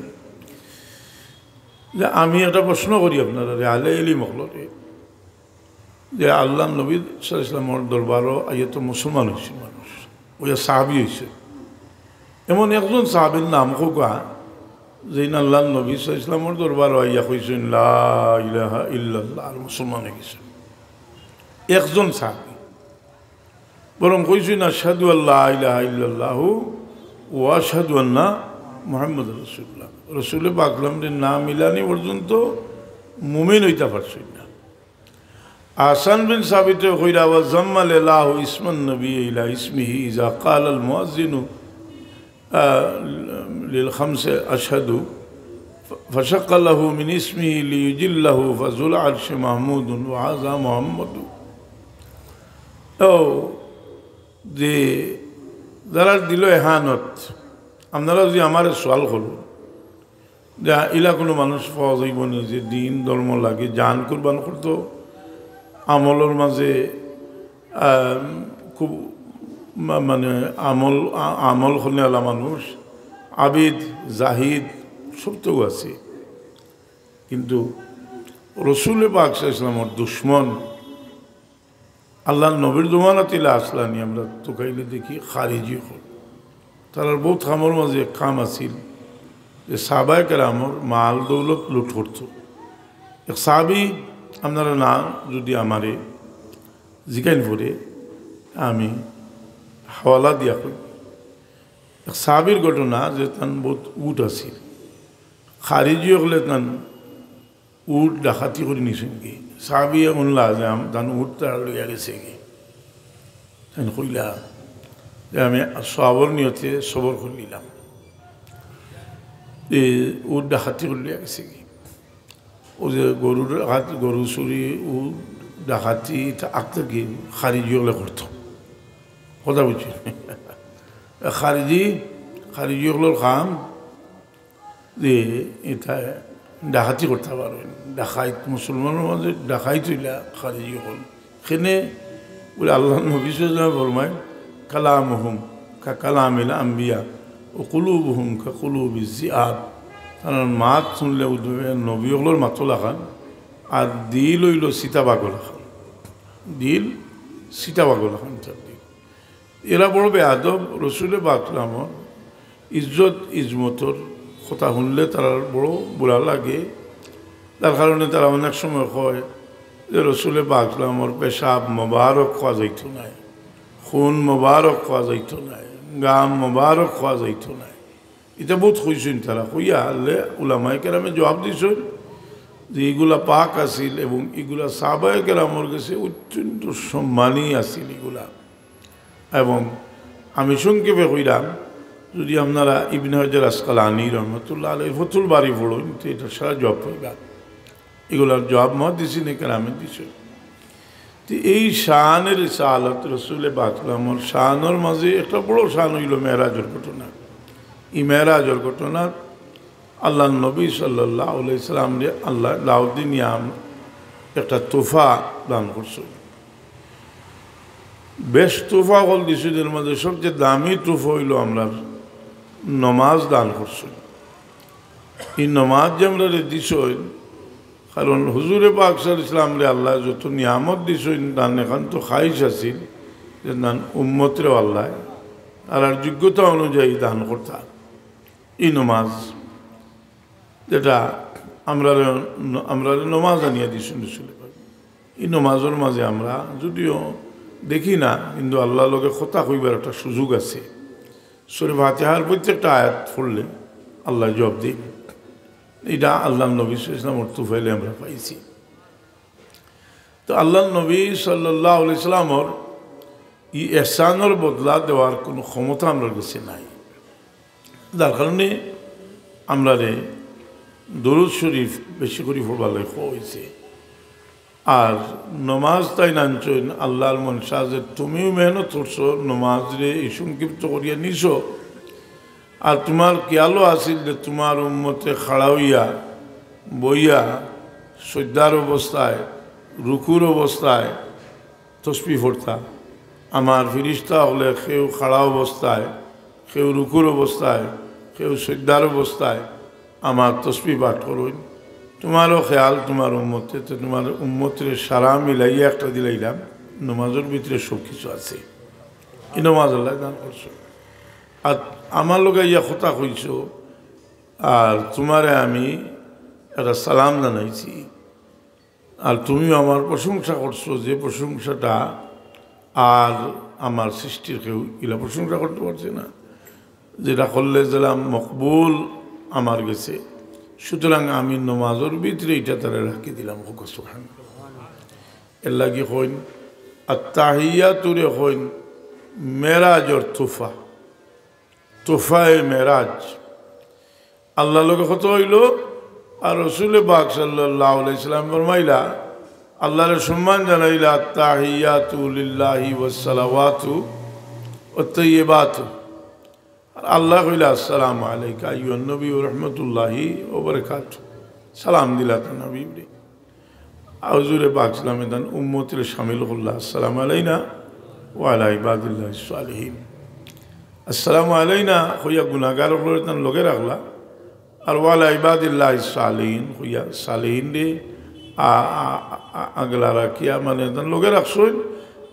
যে আমি একটা প্রশ্ন করি আপনারারে, আহলে ইলিম অকলরে। যে আল্লাহর নবী সাল্লাল্লাহু আলাইহি ওয়াসাল্লামর দরবারো আইয়া তো মুসলমান অইছইন মানুষ, অইয়া সাহাবী অইছইন। এমন একজন সাহাবীর নাম কউক্কা, যেইন আল্লাহর নবী সাল্লাল্লাহু আলাইহি ওয়াসাল্লামর দরবারো আইয়া কইছইন, "লা ইলাহা ইল্লাল্লাহ", আর মুসলমান অইগেছইন। একজন সাহাবী। বরং কইছইন, "আশহাদু আল্লা ইলাহা ইল্লাল্লাহু ওয়া আশহাদু আন্না মুহাম্মাদুর রাসূলুল্লাহ।" রসুলে পাক সাল্লাল্লাহু আলাইহি ওয়াসাল্লামর নাম ইলানি পর্যন্ত মুমিন অইতা পারছইন না। আহসান বিন সাবিতে কইরা, "ওয়া জাম্মাল ইলাহু ইসমান নবী ইলা ইসমিহি ইজা ক্বালাল মুয়াজ্জিনু, আহ, লিল খামসে আশহাদু, ফাশাক্কা লাহু মিন ইসমিহি লিইউজিল্লাহু ফাজুল আরশি মাহমুদুন ওয়া হাযা মুহাম্মাদু।" ও, যে যারার দিলো এহানত, আপনারা যদি আমারে সওয়াল করইন, যে ইলা কুনু মানুষ পাওয়া যাইবো নি যে দিন ধর্মর লাগি জান কুরবান করতো, আমলর মাঝে, আহ, খুব মা-, মানে আমল, আ-, আমল করনেআলা মানুষ, আবিদ, জাহিদ, সব তো আছে, কিন্তু রসুলে পাক সাল্লাল্লাহু আলাইহি ওয়াসাল্লামর দুশমন আল্লাহর নবীর জমানাত ইলা আছলা নি, আমরা তুকাইলে দেখি খারিজি অকল। তারার বউত কামর মাঝে এক কাম আছিল যে সাহাবায়ে কেরামর মাল দৌলত লুট করতো। এক সাহাবী, আপনারা না যদি আমারে জিকাইন পরে আমি হাওয়ালা দিয়া কই। এক সাহাবীর ঘটনা যে তান বউত উট আছিল। খারিজি অকলে তান উট ডাকাতি করি নিছইন গি। সাহাবিয়ে হুনলা যে আম-, তান উট তারা লইয়া গেছে গি। তাইন কইলা যে আমি সওয়াবর নিয়তে সবর করিলিলাম। এই উট ডাকাতি করি লইয়া গেছে গি। ও যে গরুর হাত, গরু চুরি, উট ডাকাতি, ইতা আগ থাকি খারিজি অকলে করতো। কথা বুঝছি? খারিজি, খারিজি অকলর কাম যে ইতা ডাকাতি করতা পারইন, ডাকাইত, মুসলমানর মাঝে ডাকাইত অইলা খারিজি অকল। কেনে বুলে আল্লাহর নবী সাল্লাল্লাহু আলাইহি ওয়াসাল্লাম ফরমাইন, "কালামুহুম কা কালামিল আম্বিয়া ওয়া কুলুবুহুম কা কুলুবিজ জিআব।" তারার মাত হুনলে উদ্ভবে নবী অকলর মাতর লাখান, আর দিল অইলো চিতাবাঘর লাখান। দিল চিতাবাঘর লাখান তার দিল। এরা বড় বেয়াদব, রসুলে পাক সাল্লাল্লাহু আলাইহি ওয়াসাল্লামর ইজ্জত ইজমতর কথা হুনলে তারার বড় বুরা লাগে। যার কারণে তারা অনেক সময় কয় যে রসুলে পাক সাল্লাল্লাহু আলাইহি ওয়াসাল্লামর পেশাব মোবারক খাওয়া যাইতো নায়, খুন মোবারক খাওয়া যাইতো নায়, গাম মোবারক খাওয়া যাইতো নায়। ইতা বউত কইছইন তারা, কইয়া হারলে উলামায়ে কেরামে জবাব দিছইন যে ইগুলা পাক আছিল এবং ইগুলা সাহাবায়ে কেরামর গেছে অত্যন্ত সম্মানী আছিল ইগুলা। এবং আমি সংক্ষেপে কইরাম, যদি আপনারা ইবনে হাজার আসকালানী রহমতুল্লাহ আলাইহির ফতুল বারী পড়ইন, তে ইতার সারা জবাব পাইবা। ইগুলার জবাব মুহাদ্দিসিনে কেরামে দিছইন। তে এই শানে রিসালত রসুলে পাক সাল্লাল্লাহু আলাইহি ওয়াসাল্লামর শানর মাঝে একটা বড় শান অইলো মেরাজর ঘটনা। এই মেরাজর ঘটনা আল্লাহর নবী সাল্লাল্লাহু আলাইহি ওয়াসাল্লামরে আল্লায় দাউদ নিয়াম একটা তোফা দান করছইন। বেশ তোফা অকল দিছইন, এর মাঝে সবচেয়ে দামি তোফা অইলো আমরার নমাজ দান করছইন। এই নমাজ যে আমরারে দিছইন, কারণ হুজুরে পাক সাল্লাল্লাহু আলাইহি ওয়াসাল্লামরে আল্লায় যত নিয়ামত দিছইন, তান একান্ত খাহিশ আছিল যে তান উম্মতরেও আল্লায় তারার যোগ্যতা অনুযায়ী দান করতা। এই নমাজ যেটা আমরারে, আমরারে নমাজ আনিয়া দিছইন রসুলে পাক, এই নমাজর মাঝে আমরা যদিও দেখি না, কিন্তু আল্লাহর লগে কথা কইবার একটা সুযোগ আছে। সূরা ফাতিহার প্রত্যেকটা আয়াত পড়লে আল্লায় জবাব দেইন। ইটা আল্লাহর নবী সাল্লাল্লাহু আলাইহি ওয়াসাল্লামর তুফাইলে আমরা পাইছি। তো আল্লাহর নবী সাল্লাল্লাহু আলাইহি ওয়াসাল্লামর ই এহসানর বদলা দেওয়ার কুনু ক্ষমতা আমরার গেছে নাই, যার কারণে আমরারে দরুদ শরীফ বেশি করি পড়বার লাগি কওয়া অইছে। আর নমাজ তাইন আনছইন আল্লাহর মনশা যে তুমিও মেহনত করছো, নমাজরে এই সংক্ষিপ্ত করিয়া নিছো, আর তুমার খেয়ালও আছিল যে তুমার উম্মতে খাড়া অইয়া, বইয়া, সইজদার অবস্থায়, রুকুর অবস্থায় তসবি পড়তা। আমার ফিরিস্তা অকলে কেউ খাড়া অবস্থায়, কেউ রুকুর অবস্থায়, কেউ সইজদার অবস্থায় আমার তসবি পাঠ করইন। তুমারও খেয়াল তুমার উম্মতে, তো তুমার উম্মতরে সারা মিলাইয়া একটা দিলাইলাম, নমাজর ভিতরে সব কিছু আছে। ই নমাজ আল্লায় দান করছো। আর আমার লগে ইয়া কথা কইছো, আর তুমারে আমি একটা সালাম জানাইছি, আর তুমিও আমার প্রশংসা করছো, যে প্রশংসাটা আর আমার সৃষ্টির কেউ ইলা প্রশংসা করতে পারছে না, যেটা করলে যেলাম মকবুল আমার গেছে। সুতরাং আমি নমাজর ভিতরে ইটা তারে রাখি দিলাম। কউক্কা সুবহানাল্লাহ। এর লাগি কইন, আত্তাহিয়াতুরে কইন মেরাজর তুফা, তুফায়ে মেরাজ। আল্লাহর লগে কথা অইলো, আর রসুলে পাক সাল্লাল্লাহু আলাইহি সাল্লাম ফরমাইলা, আল্লাহরে সম্মান জানাইলা, আত্তাহিয়াতু লিল্লাহি ওয়াস সালাওয়াতু ওয়াত তাইয়্যিবাতু। আর আল্লায় কইলা, আসসালামু আলাইকা আইয়ুহান নবী ওয়া রাহমাতুল্লাহি ওয়া বারাকাতুহু। সালাম দিলা তান হাবিবরে। হুজুরে পাক সাল্লামে তান উম্মতরে শামিল করলা, আসসালামু আলাইনা ওয়া আলা ইবাদিল্লাহিস সালিহিন। আসসালামু আলাইনা কইয়া গুনাহগার অকলরে তান লগে রাখলা, আর ওয়া আলা ইবাদিল্লাহিস সালিহিন কইয়া সালিহিনরে আ-, আ-, আ-, আগলা রাখিয়া, মানে, তান লগে রাখছইন,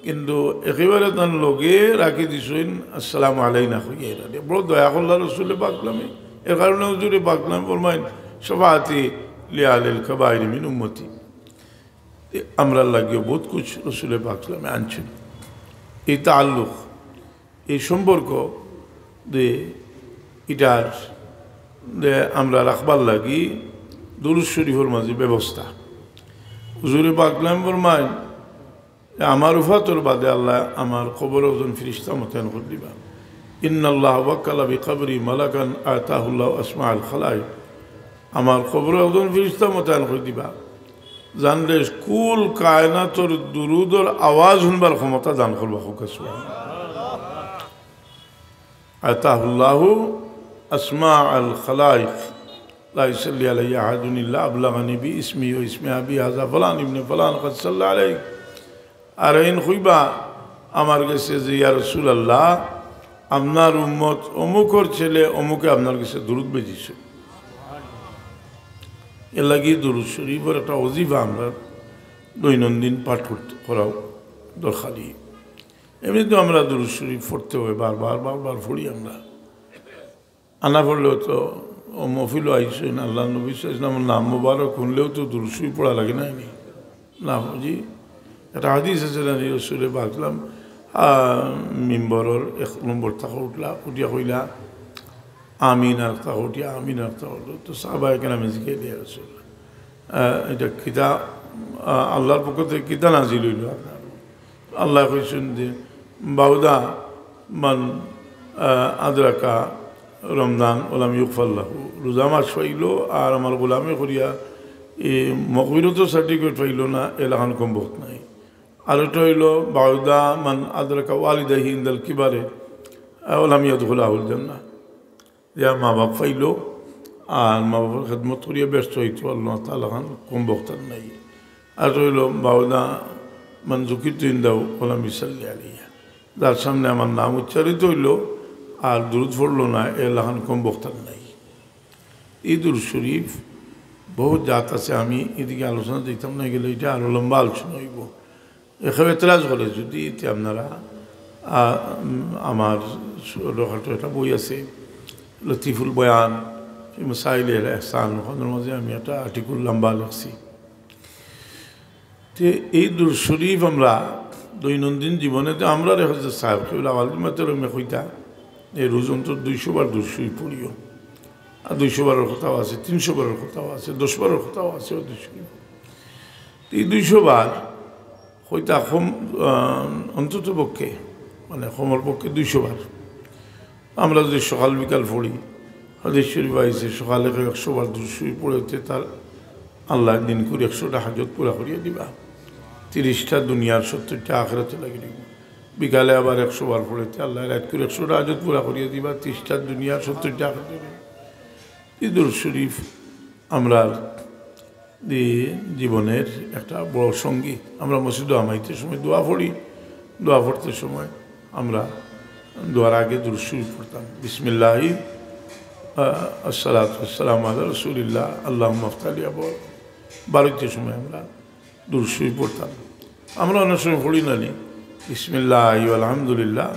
কিন্তু একেবারে তান লগে রাখি দিছইন, আসসালামু আলাইনা কইয়া। এরা বড় দয়া করলা রসুলে পাক সাল্লামে। এর কারণে হুজুরে পাক সাল্লামে ফরমাইন, শাফাআতি লি আহলিল কাবাইর মিন উম্মতি। আমরার লাগিও বহুত কিছু রসুলে পাক সাল্লামে আনছইন। এই তাল্লুক, এই সম্পর্ক যে ইটার যে আমরা রাখবার লাগি দুরূদ শরীফর মাঝে ব্যবস্থা। হুজুরে পাক সাল্লামে ফরমাইন যে আমার উফাতর বাদে আল্লায় আমার কবরো একজন ফিরিস্তা মোতায়েন করি দিবা। ইন্নাল্লাহা ওয়াক্কালা বিকাবরি মালাকান আতাহুল্লাহু আসমাআল খালাইক। আমার কবরো একজন ফিরিস্তা মোতায়েন করি দিবা, যানরে কুল কায়নাতর দুরূদর আওয়াজ হুনবার ক্ষমতা দান করবা। কউক্কা সুবহানাল্লাহ। আতাহুল্লাহু আসমাআল খালাইক, লা ইউসাল্লি আলাইয়া আহাদুন ইল্লা আবলাগানি বি ইসমি ওয়া ইসমি আবি হাযা ফালান ইবনে ফালান ক্বাদ সাল্লা আলাইক। আর এইন কইবা আমার গেছে যে, ইয়া রাসূলুল্লাহ, আপনার উম্মত অমুকর ছেলে অমুকে আপনার গেছে দুরূদ ভেজিছে। এর লাগি দুরূদ শরীফর একটা ওজিফা আমরা দৈনন্দিন পাঠ করতে, করাও দরকারি। এমনি তো আমরা দুরূদ শরীফ পড়তে হয়, বারবার, বারবার পড়ি আমরা। আনা পড়লেও তো, ও মহফিলও আইছইন, আল্লাহর নবী সাল্লাল্লাহু আলাইহি ওয়াসাল্লামর নাম মোবারক হুনলেও তো দুরূদ শরীফ পড়া লাগে না নি? না, জি। একটা হাদিস আছে না নি, রসুলে পাক সাল্লাম, আহ, মিম্বরর এক নম্বর থাকা উঠলা, উঠিয়া কইলা, "আমিন", আর থাকা উঠিয়া, "আমিন", আর থাকা উঠলা। তো সাহাবায়ে কেরামে জিজ্ঞাসা দিয়া রসুল, আহ, এটা কিতা, আহ, আল্লাহর পক্ষ থেকে কিতা নাজিল হইল আপনার? আল্লায় কইছইন যে, "বাউদা মান, আহ, আদরাকা রমজান ওয়ালাম ইউগফার লাহু।" রোজা মাস পাইলো আর আমার গোলামি করিয়া এই মগফিরতর সার্টিফিকেট পাইলো না, এলাখান কমবখত নাই। আর একটা হইলো, "বাউদা মান আদরাকা ওয়ালিদাইহি ইনদাল কিবারে, আহ, ওয়ালাম ইয়াদখুলাহুল জান্নাহ।" যে মা বাপ পাইলো, আর মা বাপর খেদমত করিয়া ব্যস্ত হইতে পারলো না, তার লাখান কমবখত আর নাই। আর হইলো, "বাউদা মান যুকিরতু ইনদাহু ওয়ালাম ইউসাল্লি আলাইয়া।" যার সামনে আমার নাম উচ্চারিত হইলো আর দুরূদ পড়লো না, এর লাখান কমবখত আর নাই। এই দুরূদ শরীফ বহুত জাত আছে, আমি এদিকে আলোচনা দিতাম না, গেলে এটা আরো লম্বা আলোচনা হইব। এ কেউ এতরাজ করে যদি, তে আপনারা, আ, উম, আমার ছোটখাটো একটা বই আছে, লতিফুল বয়ান ফি মাসাইলিল ইহসান, ওখানর মাঝে আমি একটা আর্টিকেল লম্বা লেখছি। তে এই দুরূদ শরীফ আমরা দৈনন্দিন জীবনে, তো আমরা রে হজরত সাহেব কিবলা আওয়াল জুমাতে রমে কইতা, এই রোজ অন্তত দুইশো বার দুরূদ শরীফ পড়িও। আর দুইশো বারর কথাও আছে, তিনশো বারর কথাও আছে, দশ বারর কথাও আছে, ও দুরূদ শরীফ। তো এই দুইশো বার কইতা কম, আহ, অন্তত পক্ষে, মানে, কমর পক্ষে দুইশো বার। আমরা যদি সকাল বিকাল পড়ি, হাদিস শরীফ আইছে, সকালে কেউ একশো বার দুরূদ শরীফ পড়ে, তে তার আল্লায় দিন করে একশোটা হাজত পুরা করিয়া দিবা, তিরিশটা দুনিয়ার, সত্তরটা আখেরাতে লাগিয়ে দিবা। বিকালে আবার একশো বার পড়ে, তে আল্লায় রাইত করে একশোটা হাজত পুরা করিয়া দিবা, তিরিশটা দুনিয়ার, সত্তরটা আখেরাতে দিবা। এই দুরূদ শরীফ আমরা এই জীবনের একটা বড় সঙ্গী। আমরা মসজিদো হামাইতে সময় দোয়া পড়ি, দোয়া পড়তে সময় আমরা দোয়ার আগে দুরূদ শরীফ পড়তাম, বিসমিল্লাহি, আহ, আসসালাতু ওয়াসসালামু আলা রাসূলিল্লাহ, আল্লাহুম্মা ইফতাহ লি আবওয়াব বারইতে সময় আমরা দুরুদ শরীফ পড়তাম। আমরা অনেক সময় পড়ি না নি, বিসমিল্লাহি ওয়াল হামদুলিল্লাহ,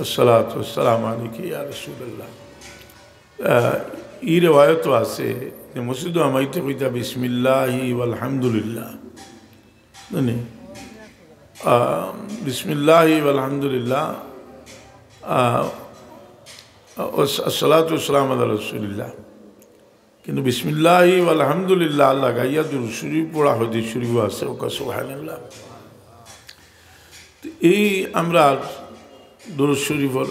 আসসালাতু ওয়াসসালামু আলাইকা ইয়া রাসূলুল্লাহ। আহ, ই রেওয়ায়তও আছে যে মসজিদো হামাইতে কইতা বিসমিল্লাহি ওয়াল হামদুলিল্লাহ। মানে, আহ, বিসমিল্লাহি ওয়াল হামদুলিল্লাহ, আহ, ওয়াস-, আসসালাতু ওয়াসসালামু আলা রাসূলিল্লাহ। কিন্তু বিসমিল্লাহি ওয়াল হামদুলিল্লাহ লাগাইয়া দুরুদ শরীফ পড়া হাদিস শরীফও আছে, ওকা সুবহানাল্লাহ। তো এই আমরা দুরুদ শরীফর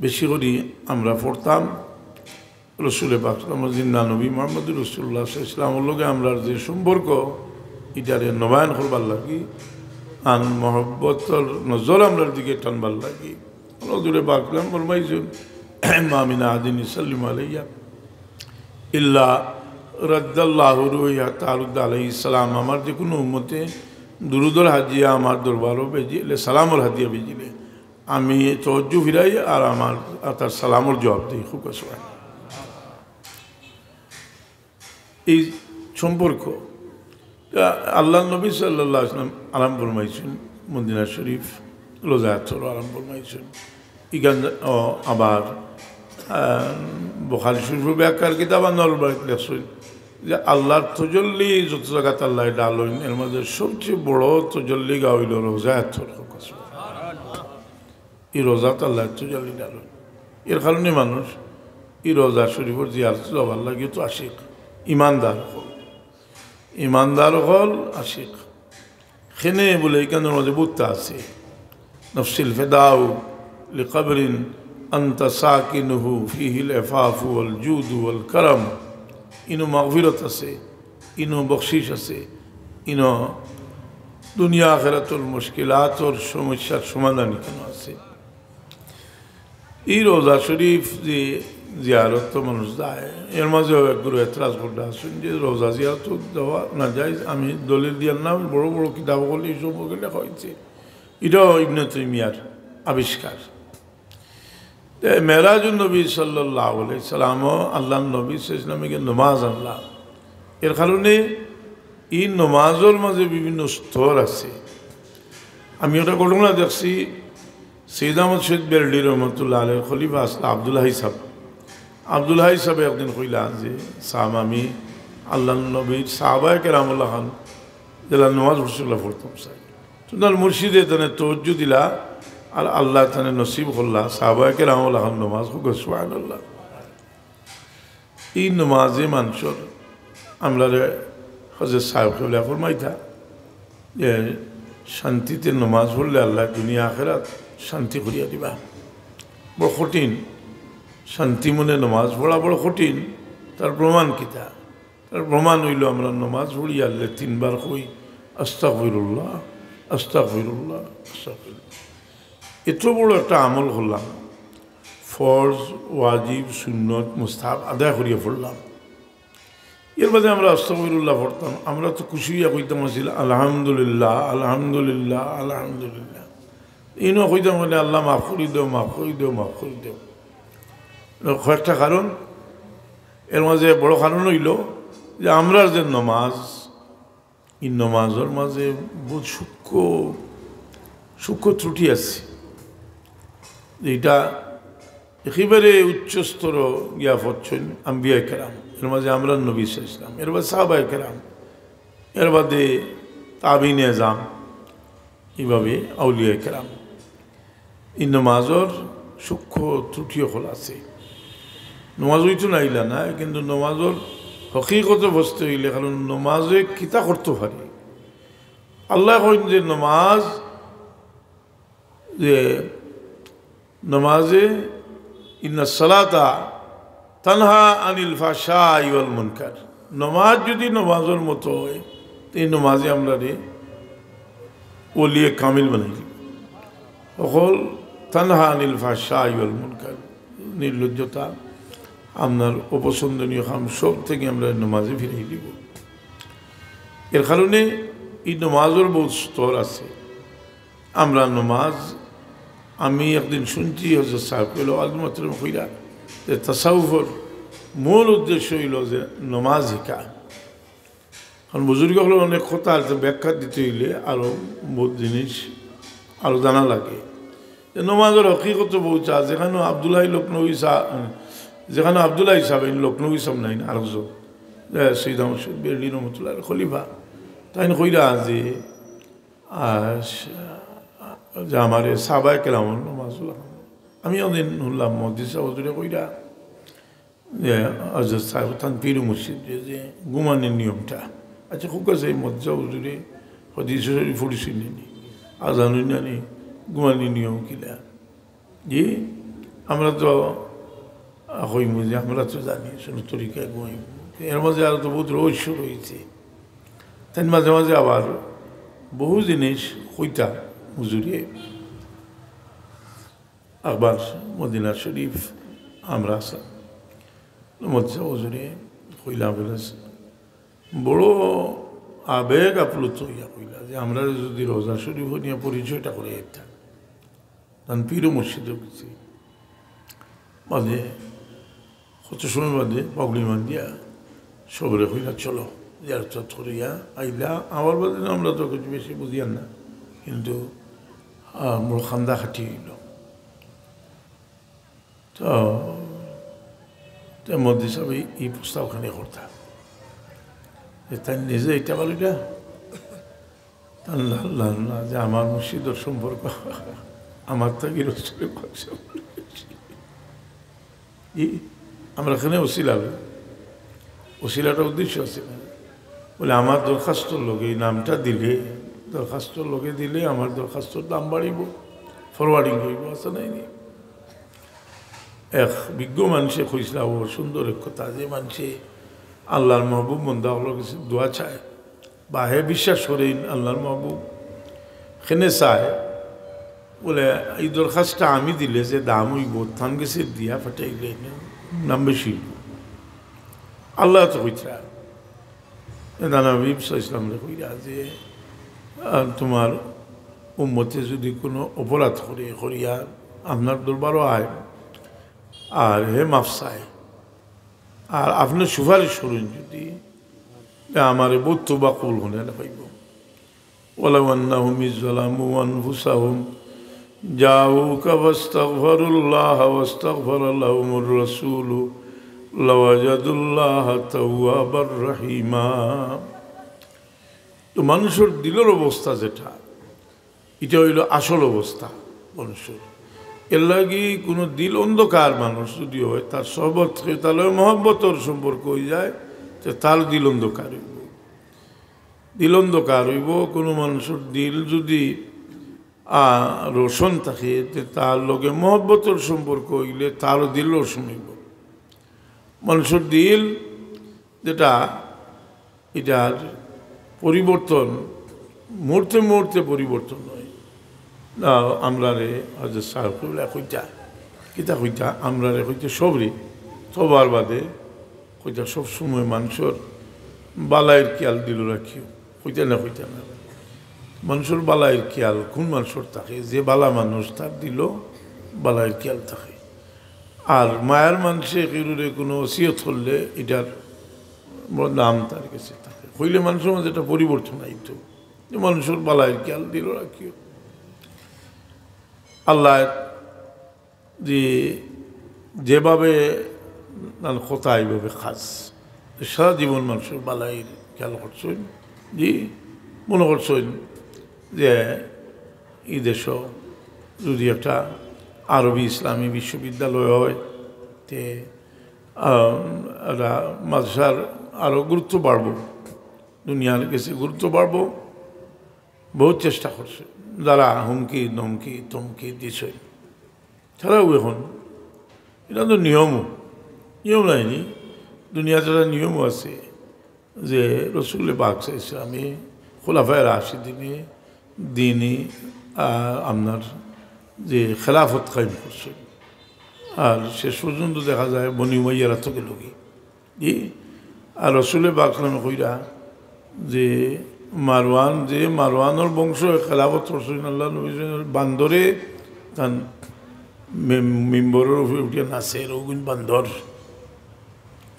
বেশি করি আমরা পড়তাম। রসুলে পাক আমার জিন্দা নবী মোহাম্মদুর রসুল্লাহ সাল্লাল্লাহু আলাইহি ওয়াসাল্লামর লগে আমরার যে সম্পর্ক, ইটারে নবায়ন করবার লাগি, আন মহব্বতর নজর আমরার দিকে টানবার লাগি। হুজুরে পাক ফরমাইছইন, "মা মিন আহাদিন ইউসাল্লিমু আলাইয়া ইল্লা রাদ্দাল্লাহু রুহি হাত্তা আরুদ্দা আলাইহিস সালাম।" আমার যে কোনো উম্মতে দুরুদর হাদিয়া আমার দরবারো বেজিলে, সালামর হাদিয়া বেজিলে, আমি তওয়াজ্জু ফিরাই আর আমার, আর তার সালামর জবাব দেই। খুব সুবহানাল্লাহ। এই সম্পর্ক, আল্লাহর নবী সাল্লাল্লাহু আলাইহি ওয়াসাল্লাম আরাম ফরমাইছইন মদিনা শরীফ, রোজা আতহারো আরাম ফরমাইছইন। ইখান, ও, আবার, আহ, বুখারী শরীফর ব্যাখ্যার কিতাব আনোয়ারুল বারীত লেখছইন যে আল্লাহর তজল্লি যত জাগাত আল্লায় ডালইন, এর মাঝে সবচেয়ে বড় তজল্লি গা অইলো রোজা আতহার। ই রোজাত আল্লাহর তজল্লি ডালইন। এর কারণে মানুষ ই রোজা শরীফর জিয়ারতো যাওয়ার লাগি তো আশিক, ইমানদার অকল। ইমানদার অকল আশিক। কেনে বুলে, ইখানর মাঝে বুঝতা আছে, "নাফসি ফিদাউ লিকাবরিন আনতা সাকিনুহু ফিহিল আফাফু ওয়াল জুদু ওয়াল কারাম।" ইনো মাগফিরত আছে, ইনো বখশিশ আছে, ইনো দুনিয়া আখেরাতর মুশকিলাতর সমস্যার সমাধান ইখানো আছে। ই রোজা শরীফ যে জিয়ারতো মানুষ যায়, এর মাঝেও এক গুরু এতরাজ কররা আছইন যে রোজা জিয়ারতো যাওয়া নাজায়েজ। আমি দলিল দিয়ার না, বড় বড় কিতাব অকল ই সম্পর্কে লেখা অইছে। ইটাও ইবনে তাইমিয়ার আবিষ্কার। তে মেরাজুন নবী সাল্লাল্লাহু আলাইহি সাল্লামও আল্লাহর নবী সাল্লাল্লাহু আলাইহি সাল্লামে গিয়া নমাজ আনলা। এর কারণে ই নমাজর মাঝে বিভিন্ন স্তর আছে। আমি একটা ঘটনা দেখছি, সৈয়দ আহমদ শহীদ বেলডি রহমতুল্লাহ আলাইহির খলিফা আছলা আব্দুল হাই সাহেব। আব্দুল হাই সাহেব একদিন কইলা যে, "সাহেব, আমি আল্লাহর নবীর সাহাবায়ে কেরামর লাখান যেলা নমাজ পড়ছইন অলা পড়তাম চাই।" তো তান মুর্শিদে তানে তওয়াজ্জু দিলা, আর আল্লায় তানে নসিব করলা সাহাবায়ে কেরামর লাখান নমাজ। খুব সুবহানাল্লাহ। ই নমাজে মানষর, আমরারে হজরত সাহেব কিবলা ফরমাইতা যে শান্তিতে নমাজ পড়লে আল্লায় দুনিয়া আখেরাত শান্তি করিয়া দিবা। বড় কঠিন, শান্তি মনে নমাজ পড়া বড় কঠিন। তার প্রমাণ কিতা? তার প্রমাণ অইলো আমরা নমাজ পড়ি আরলে তিনবার কই, "আস্তাগফিরুল্লাহ, আস্তাগফিরুল্লাহ, আস্তাগফিরুল্লাহ।" এত বড় একটা আমল করলাম, ফরজ, ওয়াজিব, সুন্নত, মুস্তাহাব আদায় করিয়া পড়লাম। এর বাদে আমরা আস্তাগফিরুল্লাহ পড়তাম, আমরা তো খুশি অইয়া কইতাম আছিল, "আলহামদুলিল্লাহ, আলহামদুলিল্লাহ, আলহামদুলিল্লাহ।" ইনো কইতাম মানে, "আল্লাহ মাফ করি দেও, মাফ করি দেও, মাফ করি দেও।" কয়েকটা কারণ, এর মাঝে বড় কারণ অইলো যে আমরার যে নমাজ, ই নমাজর মাঝে বহুত সূক্ষ্ম, সূক্ষ্ম ত্রুটি আছে, যেটা একেবারে উচ্চ স্তর গিয়া পৌঁছইন আম্বিয়ায়ে কেরাম, এর মাঝে আমরার নবী সাল্লাল্লাহু আলাইহি ওয়াসাল্লাম, এর মাঝে সাহাবায়ে কেরাম, এর বাদে তাবিনে আজম, এইভাবে আউলিয়ায়ে কেরাম। ই নমাজর সূক্ষ্ম ত্রুটি অকল আছে। নমাজ অইতো নাইলা না, কিন্তু নমাজর হকিকতে বুঝতে অইলে, কারণ নমাজে কিতা করতো পারে? আল্লায় কইন যে নমাজ, যে নমাজে, "ইন্নাস সালাতা তানহা আনিল ফাহশাই ওয়াল মুনকার।" নমাজ যদি নমাজর মতো অয়, তে ই নমাজে আমরারে ওলিয়ে কামিল বানাই দিবো। অকল তানহা আনিল ফাহশাই ওয়াল মুনকার, নির্লজ্জতা, আপনার অপছন্দনীয় কাম সব থাকি আমরারে নমাজে ফিরাই দিবো। এর কারণে ই নমাজর বহুত স্তর আছে। আমরা নমাজ, আমি একদিন শুনছি হজরত সাহেব কইলা, আলিম মোহতারামে কইলা যে তাসাউফর মূল উদ্দেশ্য অইলো যে নমাজ হিকা। কারণ বুজুর্গ অকলর অনেক কথা আছে, ব্যাখ্যা দিতে অইলে আরো বহুত জিনিস আরো জানা লাগে। যে নমাজর হকিকত পৌঁছা, যেখানো আব্দুল্লাহ লখনৌই সাহেব, যেখানো আব্দুল্লাহ সাহেব, ইনি লখনৌই সাহেব নাইন, আরো জো, এ, সৈয়দ আহমদ শরীফ বেরেলভী রহমতুল্লাহ খলিফা, তাইন কইরা যে, আহ, যে আমারে সাহাবায়ে কেরামর নমাজ, আমি ওদিন হুনলাম মহদি সাহেব হুজুরে কইরা, যে হযরত সাহেব তান পীর মুর্শিদ যে, যে ঘুমানির নিয়মটা। আচ্ছা, খুব কাছে এই মহদি সাহেব হুজুরে হাদিস শরীফ পড়ছইন নি, আজান অইন না নি, ঘুমানির নিয়ম কিলা? জি, আমরা তো, আহ, কইমু যে আমরা তো জানি সুন্নত তরিকায় ঘুমাইমু। এর মাঝে আরো তো বহুত রহস্য রয়েছে। তাই মাঝে মাঝে আবার বহু জিনিস কইতা হুজুরে। আবার মদিনা শরীফ আমরা আছলাম। মহদি সাহেব হুজুরে কইলা, বলে, বড় আবেগ আপ্লুত অইয়া কইলা যে, "আমরারে যদি রওজা শরীফ নিয়া পরিচয়টা করাইতা।" তান পীর মুর্শিদ অইগেছে। বাদে কত সময় বাদে পাগড়ি বান্ধিয়া সবরে কইলা, "চলো, জিয়ারত করিয়া আইলা।" আমার বাদে আমরা তো কিছু বেশি বুঝিয়ার না, কিন্তু, আহ, বড় কান্দা কাটি অইল। তো, তো মহদি সাহেব এই, এই প্রস্তাবখানি করতা। যে তাইন নিজে ইটা বলিলা, তান লা-, লা-, লা-, যে আমার মুর্শিদর সম্পর্ক, আমার থাকি রসুলে পাক সাল্লাল্লাহু আলাইহি ওয়াসাল্লাম। ই, আমরা এখানে উসিলা লই। উসিলাটা উদ্দেশ্য আছে না। বলে, আমার দরখাস্তর লগে এই নামটা দিলে, দরখাস্তর লগে দিলে আমার দরখাস্তর দাম বাড়িব, forwarding অইব, আছে নাই নি? এক বিজ্ঞ মানষে কইছলা, ও সুন্দর এক কথা, যে মানষে আল্লাহর মাহবুব বন্দা অকলর গেছে দোয়া চায়, বা হে বিশ্বাস করেন আল্লাহর মাহবুব, কেনে চায়, বলে, এই দরখাস্তটা আমি দিলে যে দাম অইব, তান গেছে দিয়া পাঠাইলে নাম বেশি অইব। আল্লাহ তো কইতরা, এটা নবী সাল্লাল্লাহু আলাইহি ওয়াসাল্লামরে কইরা যে, আহ, তোমার উম্মতে যদি কোনো অপরাধ করে, করিয়া আপনার দরবারও আয়, আর হে মাফ চায়, আর আপনি সুপারিশ করইন যদি, তে আমারে বহুত তওবা কবুল হনে না পাইব। ولو أنهم إذ ظلموا أنفسهم جاءوك فاستغفروا الله واستغفر لهم الرسول لوجدوا الله توابا رحيما। তো মানুষর দিলর অবস্থা যেটা, ইটা অইল আসল অবস্থা মানুষর। এর লাগি কোনো দিল অন্ধকার মানুষ যদি হয়, তার সহবত কেউ তার লগে মহব্বতর সম্পর্ক অইযায়, তো তার দিল অন্ধকার অইব। দিল অন্ধকার অইব। কোনো মানুষর দিল যদি, আহ, রোশন থাকে, তে তার লগে মহব্বতর সম্পর্ক অইলে তারও দিল রোশন অইব। মানুষর দিল যেটা, এটার পরিবর্তন মুহূর্তে মুহূর্তে পরিবর্তন হয়। না, আমরারে হযরত সাহেব কিবলা কইতা, কিতা কইতা, আমরারে কইতে সবরে, তওবার বাদে কইতা সব সময় মানুষর বালাইর খেয়াল দিল রাখিও, কইতা না, কইতা না। মানুষর বালাইর খেয়াল কোন মানুষর থাকে, যে বালা মানুষ তার দিল বালাইর খেয়াল থাকে। আর মায়ার মানুষে কেউরে কোনো ওসিয়ত করলে এটার বদনাম তার কাছে থাকে। কইলে মানুষর মাঝে একটা পরিবর্তন আইতো, যে মানুষর বালাইর খেয়াল দিল রাখিও। আল্লাহ যে, যেভাবে নান কথা এইভাবে খাস, সারা জীবন মানুষর বালাইর খেয়াল করছইন। জি, মনে করছইন যে এই দেশও যদি একটা আরবি ইসলামী বিশ্ববিদ্যালয় হয়, তে, আম, একটা মাদ্রাসার আরও গুরুত্ব বাড়বো, দুনিয়ার কাছে গুরুত্ব বাড়বো। বহুত চেষ্টা করছে, যারা হুমকি ধমকি ধমকি দিছে, তারাও এখন, এটা তো নিয়মও, নিয়ম নাইনি, দুনিয়াত একটা নিয়মও আছে যে রসুল পাক সাল্লাল্লাহু আলাইহি ওয়াসাল্লামে, খোলাফায়ে রাশিদিনে, দিনে, আহ, আপনার যে খেলাফত কায়েম করছে, আর শেষ পর্যন্ত দেখা যায় বনি উমাইয়ারা তো গেলগি। জি, আর রসুলে পাক সাল্লাল্লাহু আলাইহি ওয়াসাল্লামে কইরা যে মারওয়ান, যে মারওয়ানর বংশ খেলাফত করছইন, আল্লাহ নবী বান্দরে তান মে-, মিম্বরর উপরে উঠিয়া নাচের, ওগুন বান্দর।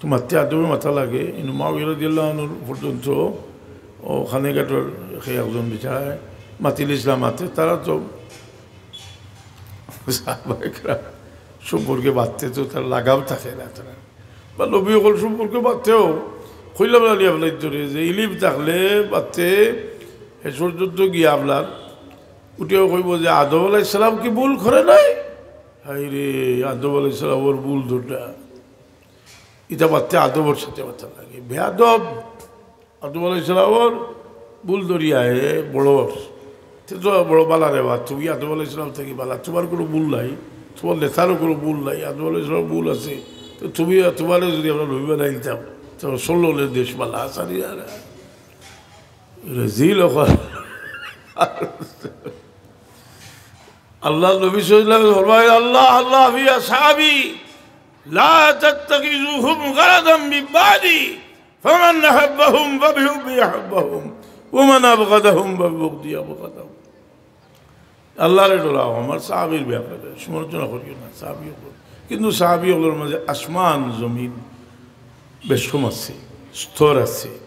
তো মাততে আদবে মাতা লাগে, কিন্তু মুআবিয়া রাদিয়াল্লাহু আনহু পর্যন্ত অউ কানাইঘাটর সেই একজন বেচারায় মাতিলিছলা মাতে, তারা তো সাহাবায়ে কেরাম সম্পর্কে মাততে তো তার লাগাম থাকে না তারা। বা নবী অকল সম্পর্কে মাততেও কইলাম না নি আপনার ধরে যে ইলিম থাকলে মাততে শেষ পর্যন্ত গিয়া আপনার উঠেও কইব যে আদম আলাইহিস সালাম কি ভুল করে নাই? হায় রে, আদম আলাইহিস সালামর ভুল ধরলা। ইটা মাততে আদবর সাথে মাতা লাগে। বেয়াদব, আদম আলাইহিস সালামর ভুল ধরিয়া হে বড়, তে তো বড় বালা রে বা, তুমি আদম আলাইহিস সালাম থাকি বালা, তুমার কুনু ভুল নাই, তুমার নেতারও কুনু ভুল নাই, আদম আলাইহিস সালামর ভুল আছে, তো তুমি, তুমারে যদি আমরা নবী বানাই দিতাম, তো চললে দেশ বালা, সারি আর রাজিল অকল। আল্লার নবী সাল্লাল্লাহু আলাইহি ওয়াসাল্লাম ফরমায়, "আল্লাহ, আল্লাহ ফি আসহাবি, লা তাত্তাখিযুহুম গারাদাম মিন বাদি, ফামান আহাব্বাহুম ফাবিহুব্বি আহাব্বাহুম, ওয়া মান আবগাদাহুম ফাবিবুগদি আবগাদাহুম।" আল্লারে ডরাও, আমার সাহাবীর ব্যাপারে সমালোচনা করিও না, সাহাবী অকল। কিন্তু সাহাবী অকলর মাঝে আসমান জমিন বেশকম আছে, স্তর আছে।